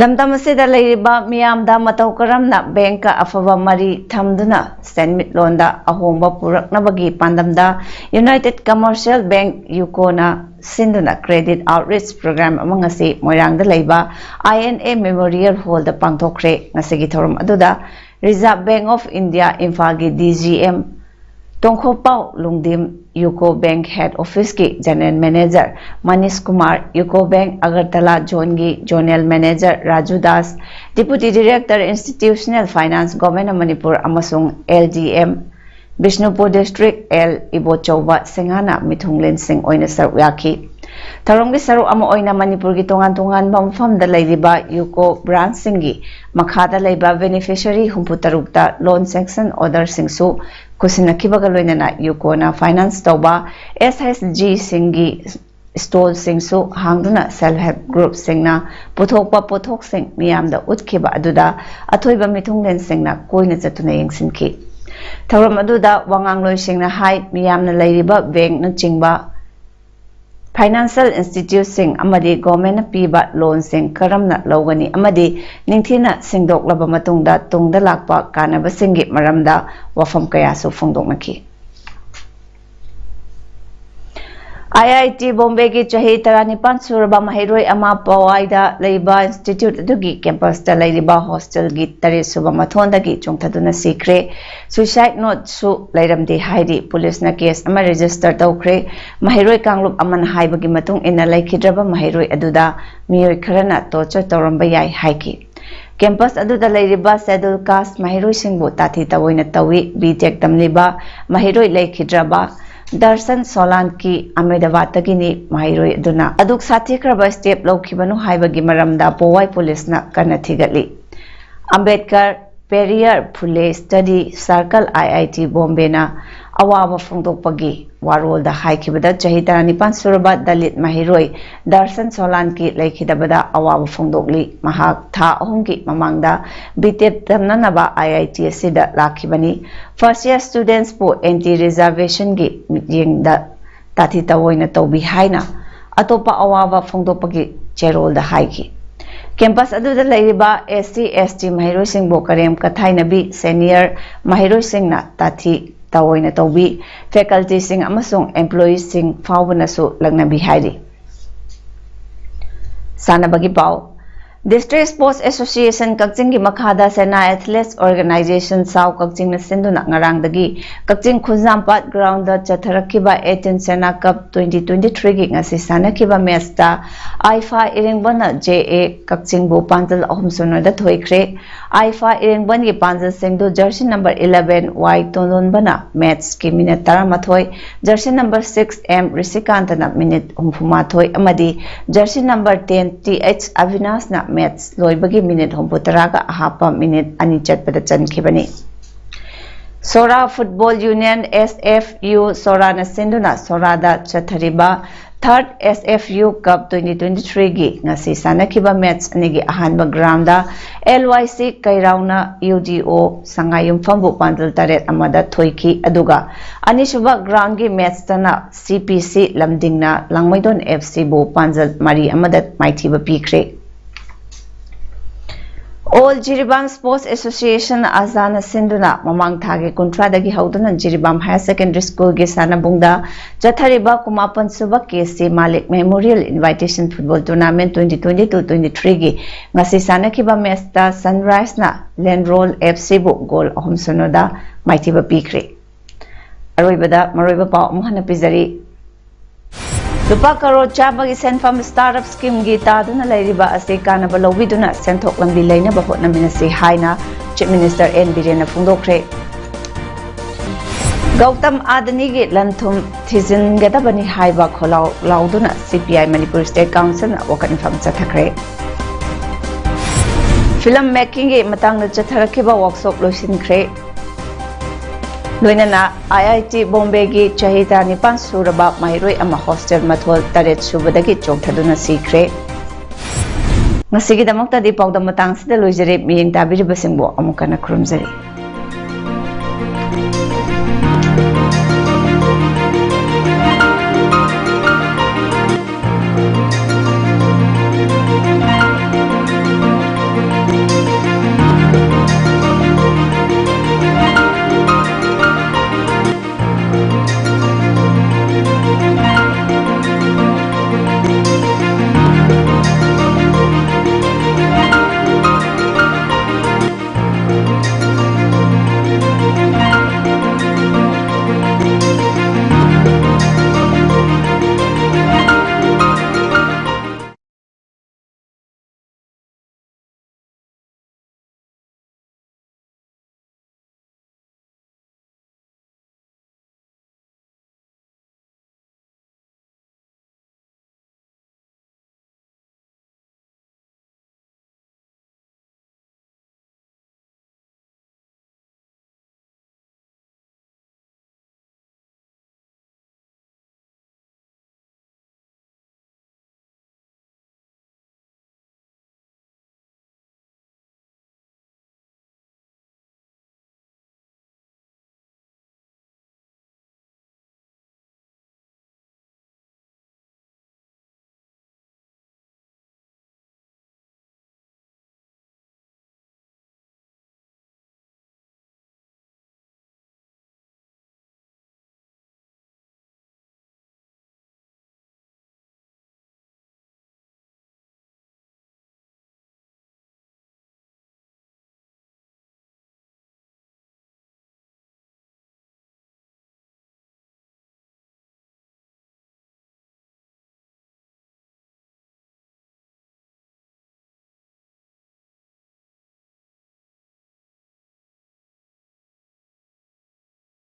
ꯂꯝꯗꯝ ꯑꯁꯤꯗ ꯂꯩꯔꯤꯕ ꯃꯤꯌꯥꯝꯗ ꯃꯇꯧ ꯀꯔꯝꯅ bank ꯀ ꯑꯐꯕ ꯃꯔꯤ ꯊꯝꯗꯨꯅ ꯁꯦꯟꯃꯤꯠꯂꯣꯟꯗ ꯑꯍꯣꯡꯕ ꯄꯨꯔꯛꯅꯕꯒꯤ ꯄꯥꯟꯗꯝꯗ United Commercial Bank, UCO ꯅ ꯁꯤꯟꯗꯨꯅ credit outreach program ꯑꯃ ꯉꯁꯤ ꯃꯣꯏꯔꯥꯡꯗ ꯂꯩꯕ I N A Memorial Hall ꯗ ꯄꯥꯡꯊꯣꯛꯈ꯭ꯔꯦ꯫ ꯉꯁꯤꯒꯤ ꯊꯧꯔꯝ ꯑꯗꯨꯗ Reserve Bank of India ꯏꯝꯐꯥꯜꯒꯤ D G M ꯇꯣꯡꯈꯣꯄꯥꯎ ꯂꯨꯡꯗꯤꯝ, UCO Bank Head Office ꯀꯤ General Manager Manish Kumar, UCO Bank Agartala Zone ꯒꯤ Zonal Manager Raju Das, Deputy Director Institutional Finance, Government of Manipur ꯑꯃꯁꯨꯡ L D M Bishnupur District L Ibochouba ꯁꯤꯡꯍꯅ ꯃꯤꯊꯨꯡꯂꯦꯟꯁꯤꯡ ꯑꯣꯏꯅ ꯁꯔꯨꯛ ꯌꯥꯈꯤ꯫ ꯊꯧꯔꯝꯒꯤ ꯁꯔꯨꯛ ꯑꯃ ꯑꯣꯏꯅ ꯃꯅꯤꯄꯨꯔꯒꯤ ꯇꯣꯉꯥꯟ ꯇꯣꯉꯥꯟꯕ ꯃꯐꯝꯗ ꯂꯩꯔꯤꯕ UCO branch ꯁꯤꯡꯒꯤ ꯃꯈꯥꯗ ꯂꯩꯕ beneficiary ꯍꯨꯝꯐꯨ ꯇꯔꯨꯛꯇ loan sanction order ꯁꯤꯡꯁꯨ ꯈꯨꯠꯁꯤꯟꯅꯈꯤꯕꯒ ꯂꯣꯏꯅꯅ UCO ꯅ finance ꯇꯧꯕ S H G ꯁꯤꯡꯒꯤ stall ꯁꯤꯡꯁꯨ ꯍꯥꯡꯗꯨꯅ self help group ꯁꯤꯡꯅ ꯄꯨꯊꯣꯛꯄ ꯄꯣꯠꯊꯣꯛꯁꯤꯡ ꯃꯤꯌꯥꯝꯗ ꯎꯠꯈꯤꯕ ꯑꯗꯨꯗ ꯑꯊꯣꯏꯕ ꯃꯤꯊꯨꯡꯂꯦꯟꯁꯤꯡꯅ ꯀꯣꯏꯅ ꯆꯠꯇꯨꯅ ꯌꯦꯡꯁꯤꯟꯈꯤ꯫ ꯊꯧꯔꯝ ꯑꯗꯨꯗ ꯋꯥꯉꯥꯡꯂꯣꯏꯁꯤꯡꯅ ꯍꯥꯏ, ꯃꯤꯌꯥꯝꯅ ꯂꯩꯔꯤꯕ bank ꯅꯆꯤꯡꯕ financial institute ꯁꯤꯡ ꯑꯃꯗꯤ government ꯅ ꯄꯤꯕ loan ꯁꯤꯡ ꯀꯔꯝꯅ ꯂꯧꯒꯅꯤ ꯑꯃꯗꯤ ꯅꯤꯡꯊꯤꯅ ꯁꯤꯡꯗꯣꯛꯂꯕ ꯃꯇꯨꯡꯗ ꯇꯨꯡꯗ ꯂꯥꯛꯄ ꯀꯥꯟꯅꯕꯁꯤꯡꯒꯤ ꯃꯔꯝꯗ ꯋꯥꯐꯝ ꯀꯌꯥꯁꯨ ꯐꯣꯡꯗꯣꯛꯅꯈꯤ꯫ ꯑꯥꯏ ꯑꯥꯏ ꯇꯤ ꯕꯣꯝꯕꯦꯒꯤ ꯆꯍꯤ ꯇꯔꯥꯅꯤꯄꯥꯟ ꯁꯨꯔꯕ ꯃꯍꯩꯔꯣꯏ ꯑꯃ ꯄꯋꯥꯏꯗ ꯂꯩꯕ ꯏꯟꯁꯇꯤꯇ꯭ꯌꯨꯠ ꯑꯗꯨꯒꯤ ꯀꯦꯝꯄꯁꯇ ꯂꯩꯔꯤꯕ ꯍꯣꯁꯇꯦꯜꯒꯤ ꯇꯔꯦꯠ ꯁꯨꯕ ꯃꯊꯣꯟꯗꯒꯤ ꯆꯣꯡꯊꯗꯨꯅ ꯁꯤꯈ꯭ꯔꯦ꯫ ꯁꯨꯏꯁꯥꯏꯗ ꯅꯣꯠꯁꯨ ꯂꯩꯔꯝꯗꯦ ꯍꯥꯏꯔꯤ꯫ ꯄꯨꯂꯤꯁꯅ ꯀꯦꯁ ꯑꯃ ꯔꯦꯖꯤꯁꯇꯔ ꯇꯧꯈ꯭ꯔꯦ꯫ ꯃꯍꯩꯔꯣꯏ ꯀꯥꯡꯂꯨꯞ ꯑꯃꯅ ꯍꯥꯏꯕꯒꯤ ꯃꯇꯨꯡ ꯏꯟꯅ, ꯂꯩꯈꯤꯗ꯭ꯔꯕ ꯃꯍꯩꯔꯣꯏ ꯑꯗꯨꯗ ꯃꯤꯑꯣꯏ ꯈꯔꯅ ꯇꯣꯔꯆꯔ ꯇꯧꯔꯝꯕ ꯌꯥꯏ ꯍꯥꯏꯈꯤ꯫ ꯀꯦꯝꯄꯁ ꯑꯗꯨꯗ ꯂꯩꯔꯤꯕ ꯁꯦꯗꯨꯜ ꯀꯥꯁ ꯃꯍꯩꯔꯣꯏꯁꯤꯡꯕꯨ ꯇꯥꯊꯤ ꯇꯥꯑꯣꯏꯅ ꯇꯧꯏ꯫ ꯕꯤ ꯇꯦꯛ ꯇꯝꯂꯤꯕ ꯃꯍꯩꯔꯣꯏ ꯂꯩꯈꯤꯗ꯭ꯔꯕ ꯗꯔꯁꯟ ꯁꯣꯂꯥꯟꯀꯤ ꯑꯍꯃꯦꯗꯥꯕꯥꯗꯇꯒꯤꯅꯤ꯫ ꯃꯍꯩꯔꯣꯏ ꯑꯗꯨꯅ ꯑꯗꯨꯛ ꯁꯥꯊꯤꯈ꯭ꯔꯕ ꯁ꯭ꯇꯦꯞ ꯂꯧꯈꯤꯕꯅꯣ ꯍꯥꯏꯕꯒꯤ ꯃꯔꯝꯗ ꯄꯣꯋꯥꯏ ꯄꯨꯂꯤꯁꯅ ꯀꯟꯅ ꯊꯤꯒꯠꯂꯤ꯫ ꯑꯝꯕꯦꯗꯀꯔ ꯄꯦꯔꯤꯌꯔ ꯐꯨꯂꯦ ꯁ꯭ꯇꯗꯤ ꯁꯥꯔꯀꯜ, ꯑꯥꯏ ꯑꯥꯏ ꯇꯤ ꯕꯣꯝꯕꯦꯅ ꯑꯋꯥꯕ ꯐꯣꯡꯗꯣꯛꯄꯒꯤ ꯋꯥꯔꯣꯜꯗ ꯍꯥꯏꯈꯤꯕꯗ, ꯆꯍꯤ ꯇꯔꯥꯅꯤꯄꯥꯟ ꯁꯨꯔꯕ ꯗꯂꯤꯠ ꯃꯍꯩꯔꯣꯏ ꯗꯔꯁꯟ ꯁꯣꯂꯥꯟꯀꯤ ꯂꯩꯈꯤꯗꯕꯗ ꯑꯋꯥꯕ ꯐꯣꯡꯗꯣꯛꯂꯤ꯫ ꯃꯍꯥꯛ ꯊꯥ ꯑꯍꯨꯝꯒꯤ ꯃꯃꯥꯡꯗ ꯕꯤ ꯇꯦꯛ ꯇꯝꯅꯅꯕ ꯑꯥꯏ ꯑꯥꯏ ꯇꯤ ꯑꯁꯤꯗ ꯂꯥꯛꯈꯤꯕꯅꯤ꯫ ꯐꯥꯔꯁ ꯏꯌꯔ ꯁ꯭ꯇꯨꯗꯦꯟꯠꯁꯄꯨ ꯑꯦꯟꯇꯤ ꯔꯤꯖꯔꯕꯦꯁꯟꯒꯤ ꯃꯤꯠꯌꯦꯡꯗ ꯇꯥꯊꯤ ꯇꯥꯑꯣꯏꯅ ꯇꯧꯕꯤ ꯍꯥꯏꯅ ꯑꯇꯣꯞꯄ ꯑꯋꯥꯕ ꯐꯣꯡꯗꯣꯛꯄꯒꯤ ꯆꯦꯔꯣꯜꯗ ꯍꯥꯏꯈꯤ꯫ ꯀꯦꯝꯄꯁ ꯑꯗꯨꯗ ꯂꯩꯔꯤꯕ ꯑꯦꯁ ꯁꯤ, ꯑꯦꯁ ꯇꯤ ꯃꯍꯩꯔꯣꯏꯁꯤꯡꯕꯨ ꯀꯔꯦꯝ ꯀꯊꯥꯏꯅꯕꯤ, ꯁꯦꯅꯤꯌꯔ ꯃꯍꯩꯔꯣꯏꯁꯤꯡꯅ ꯇꯥꯊꯤ ꯇꯥꯑꯣꯏꯅ ꯇꯧꯕꯤ, ꯐꯦꯀꯜꯇꯤꯁꯤꯡ ꯑꯃꯁꯨꯡ ꯑꯦꯝꯄ꯭ꯂꯣꯌꯤꯁꯤꯡ ꯐꯥꯎꯕꯅꯁꯨ ꯂꯛꯅꯕꯤ ꯍꯥꯏꯔꯤ꯫ ꯁꯥꯟꯅꯕꯒꯤ ꯄꯥꯎ꯫ ꯗꯤꯁꯇ꯭ꯔꯤꯛ ꯁ꯭ꯄꯣꯔꯠꯁ ꯑꯦꯁꯣꯁꯤꯌꯦꯁꯟ ꯀꯛꯆꯤꯡꯒꯤ ꯃꯈꯥꯗ ꯁꯦꯅꯥ ꯑꯦꯊꯂꯦꯠꯁ ꯑꯣꯔꯒꯅꯥꯏꯖꯦꯁꯟ, ꯁꯥꯎ ꯀꯛꯆꯤꯡꯅ ꯁꯤꯟꯗꯨꯅ ꯉꯔꯥꯡꯗꯒꯤ ꯀꯛꯆꯤꯡ ꯈꯨꯟꯖꯥꯝꯄꯥꯠ ꯒ꯭ꯔꯥꯎꯟꯗ ꯆꯠꯊꯔꯛꯈꯤꯕ ꯑꯦꯇꯤꯟ ꯁꯦꯅꯥ ꯀꯞ ꯇ꯭ꯋꯦꯟꯇꯤ ꯇ꯭ꯋꯦꯟꯇꯤ ꯊ꯭ꯔꯤꯒꯤ ꯉꯁꯤ ꯁꯥꯟꯅꯈꯤꯕ ꯃꯦꯠꯁꯇ ꯑꯥꯏꯐꯥ ꯏꯔꯦꯡꯕꯟꯅ ꯖꯦ ꯑꯦ ꯀꯛꯆꯤꯡꯕꯨ ꯄꯥꯟꯖꯜ ꯑꯍꯨꯝ ꯁꯤꯅꯣꯗ ꯊꯣꯏꯈ꯭ꯔꯦ꯫ ꯑꯥꯏꯐꯥ ꯏꯔꯦꯡꯕꯟꯒꯤ ꯄꯥꯟꯖꯜꯁꯤꯡꯗꯨ ꯖꯔꯁꯤ ꯅꯝꯕꯔ ꯏꯂꯦꯚꯦꯟ ꯋꯥꯏ ꯇꯣꯟꯗꯣꯟꯕꯅ ꯃꯦꯠꯁꯀꯤ ꯃꯤꯅꯠ ꯇꯔꯥꯃꯥꯊꯣꯏ, ꯖꯔꯁꯤ ꯅꯝꯕꯔ ꯁꯤꯛꯁ ꯑꯦꯝ ꯔꯤꯁꯤꯀꯥꯟꯇꯅ ꯃꯤꯅꯤꯠ ꯍꯨꯝꯐꯨꯃꯥꯊꯣꯏ ꯑꯃꯗꯤ jersey number ten T H ꯑꯚꯤꯅꯥꯁꯅ ꯃꯦꯠꯁ ꯂꯣꯏꯕꯒꯤ ꯃꯤꯅꯤꯠ ꯍꯨꯝꯐꯨꯇꯔꯥꯒ ꯑꯍꯥꯞꯄ ꯃꯤꯅꯤꯠ ꯑꯅꯤ ꯆꯠꯄꯗ ꯆꯟꯈꯤꯕꯅꯤ꯫ Sora football union, S F U, ꯁꯣꯔꯥꯅ ꯁꯤꯟꯗꯨꯅ ꯁꯣꯔꯥꯗ ꯆꯠꯊꯔꯤꯕ ꯊꯥꯔꯠ S F U cup twenty twenty ꯊ꯭ꯔꯤꯒꯤ ꯉꯁꯤ ꯁꯥꯟꯅꯈꯤꯕ ꯃꯦꯠꯁ ꯑꯅꯤꯒꯤ ꯑꯍꯥꯟꯕ ꯒ꯭ꯔꯥꯎꯟꯗ ꯑꯦꯜ ꯋꯥꯏ ꯁꯤ ꯀꯩꯔꯥꯎꯅ ꯌꯨ ꯗꯤ ꯑꯣ ꯁꯉꯥꯏꯌꯨꯝꯐꯝꯕꯨ ꯄꯥꯟꯖꯜ ꯇꯔꯦꯠ ꯑꯃꯗ ꯊꯣꯏꯈꯤ꯫ ꯑꯗꯨꯒ ꯑꯅꯤꯁꯨꯕ ꯒ꯭ꯔꯥꯎꯟꯒꯤ ꯃꯦꯠꯁꯇꯅ ꯁꯤ ꯄꯤ ꯁꯤ ꯂꯝꯗꯤꯡꯅ ꯂꯥꯡꯃꯩꯗꯣꯟ ꯑꯦꯐ ꯁꯤꯕꯨ ꯄꯥꯟꯖꯜ ꯃꯔꯤ ꯑꯃꯗ ꯃꯥꯏꯊꯤꯕ ꯄꯤꯈ꯭ꯔꯦ꯫ All Jiribam Sports Association, ꯑꯖꯥꯅ ꯁꯤꯟꯗꯨꯅ ꯃꯃꯥꯡ ꯊꯥꯒꯤ ꯀꯨꯟꯊ꯭ꯔꯥꯗꯒꯤ ꯍꯧꯗꯨꯅ ꯖꯤꯔꯤꯕꯥꯝ Higher Secondary Schoolꯒꯤ ꯁꯥꯟꯅꯕꯨꯡꯗ ꯆꯠꯊꯔꯤꯕ ꯀꯨꯟꯃꯥꯄꯟ ꯁꯨꯕ ꯀꯦ ꯁꯤ ꯃꯥꯂꯤꯛ Memorial Invitation Football Tournament twenty twenty-two twenty-threeꯒꯤ ꯉꯁꯤ ꯁꯥꯟꯅꯈꯤꯕ ꯃꯦꯆꯇ Sunriseꯅ Lenrol FCꯕꯨ ꯒꯣꯜ ꯑꯍꯨꯝ ꯁꯨꯞꯅꯗ ꯃꯥꯏꯊꯤꯕ ꯄꯤꯈ꯭ꯔꯦ꯫ ꯑꯔꯣꯏꯕꯗ ꯃꯔꯨꯑꯣꯏꯕ ꯄꯥꯎ ꯑꯃꯨꯛ ꯍꯟꯅ ꯄꯤꯖꯔꯤ꯫ ꯂꯨꯄꯥ ꯀꯔꯣꯔ ꯆꯥꯝꯃꯒꯤ ꯁꯦꯟꯐꯝ startup schemeꯒꯤ ꯇꯥꯗꯨꯅ ꯂꯩꯔꯤꯕ ꯑꯁꯤ ꯀꯥꯟꯅꯕ ꯂꯧꯕꯤꯗꯨꯅ ꯁꯦꯟꯊꯣꯛ ꯂꯝꯕꯤ ꯂꯩꯅꯕ ꯍꯣꯠꯅꯃꯤꯟꯅꯁꯤ ꯍꯥꯏꯅ Chief Minister N ꯕꯤꯔꯦꯟꯅ ꯐꯣꯡꯗꯣꯛꯈ꯭ꯔꯦ꯫ ꯒꯧꯇꯝ ꯑꯗꯥꯅꯤꯒꯤ ꯂꯟ-ꯊꯨꯝ ꯊꯤꯖꯤꯟꯒꯗꯕꯅꯤ ꯍꯥꯏꯕ ꯈꯣꯜꯂꯥꯎ ꯂꯥꯎꯗꯨꯅ C P I Manipur State Councilꯅ ꯋꯥꯀꯠ ꯃꯤꯐꯝ ꯆꯠꯊꯈ꯭ꯔꯦ꯫ Film makingꯒꯤ ꯃꯇꯥꯡꯗ ꯆꯠꯊꯔꯛꯈꯤꯕ workshop ꯂꯣꯏꯁꯤꯟꯈ꯭ꯔꯦ꯫ ꯂꯣꯏꯅꯅ I I T Bombayꯒꯤ ꯆꯍꯤ ꯇꯔꯥꯅꯤꯄꯥꯟ ꯁꯨꯔꯕ ꯃꯍꯩꯔꯣꯏ ꯑꯃ hostel ꯃꯊꯣꯜ ꯇꯔꯦꯠ ꯁꯨꯕꯗꯒꯤ ꯆꯣꯡꯊꯗꯨꯅ ꯁꯤꯈ꯭ꯔꯦ꯫ ꯉꯁꯤꯒꯤꯗꯃꯛꯇꯗꯤ ꯄꯥꯎꯗꯝ ꯃꯇꯥꯡꯁꯤꯗ ꯂꯣꯏꯖꯔꯦ꯫ ꯃꯤꯠꯌꯦꯡ ꯇꯥꯕꯤꯔꯤꯕꯁꯤꯡꯕꯨ ꯑꯃꯨꯛ ꯍꯟꯅ ꯈꯨꯔꯨꯝꯖꯔꯤ꯫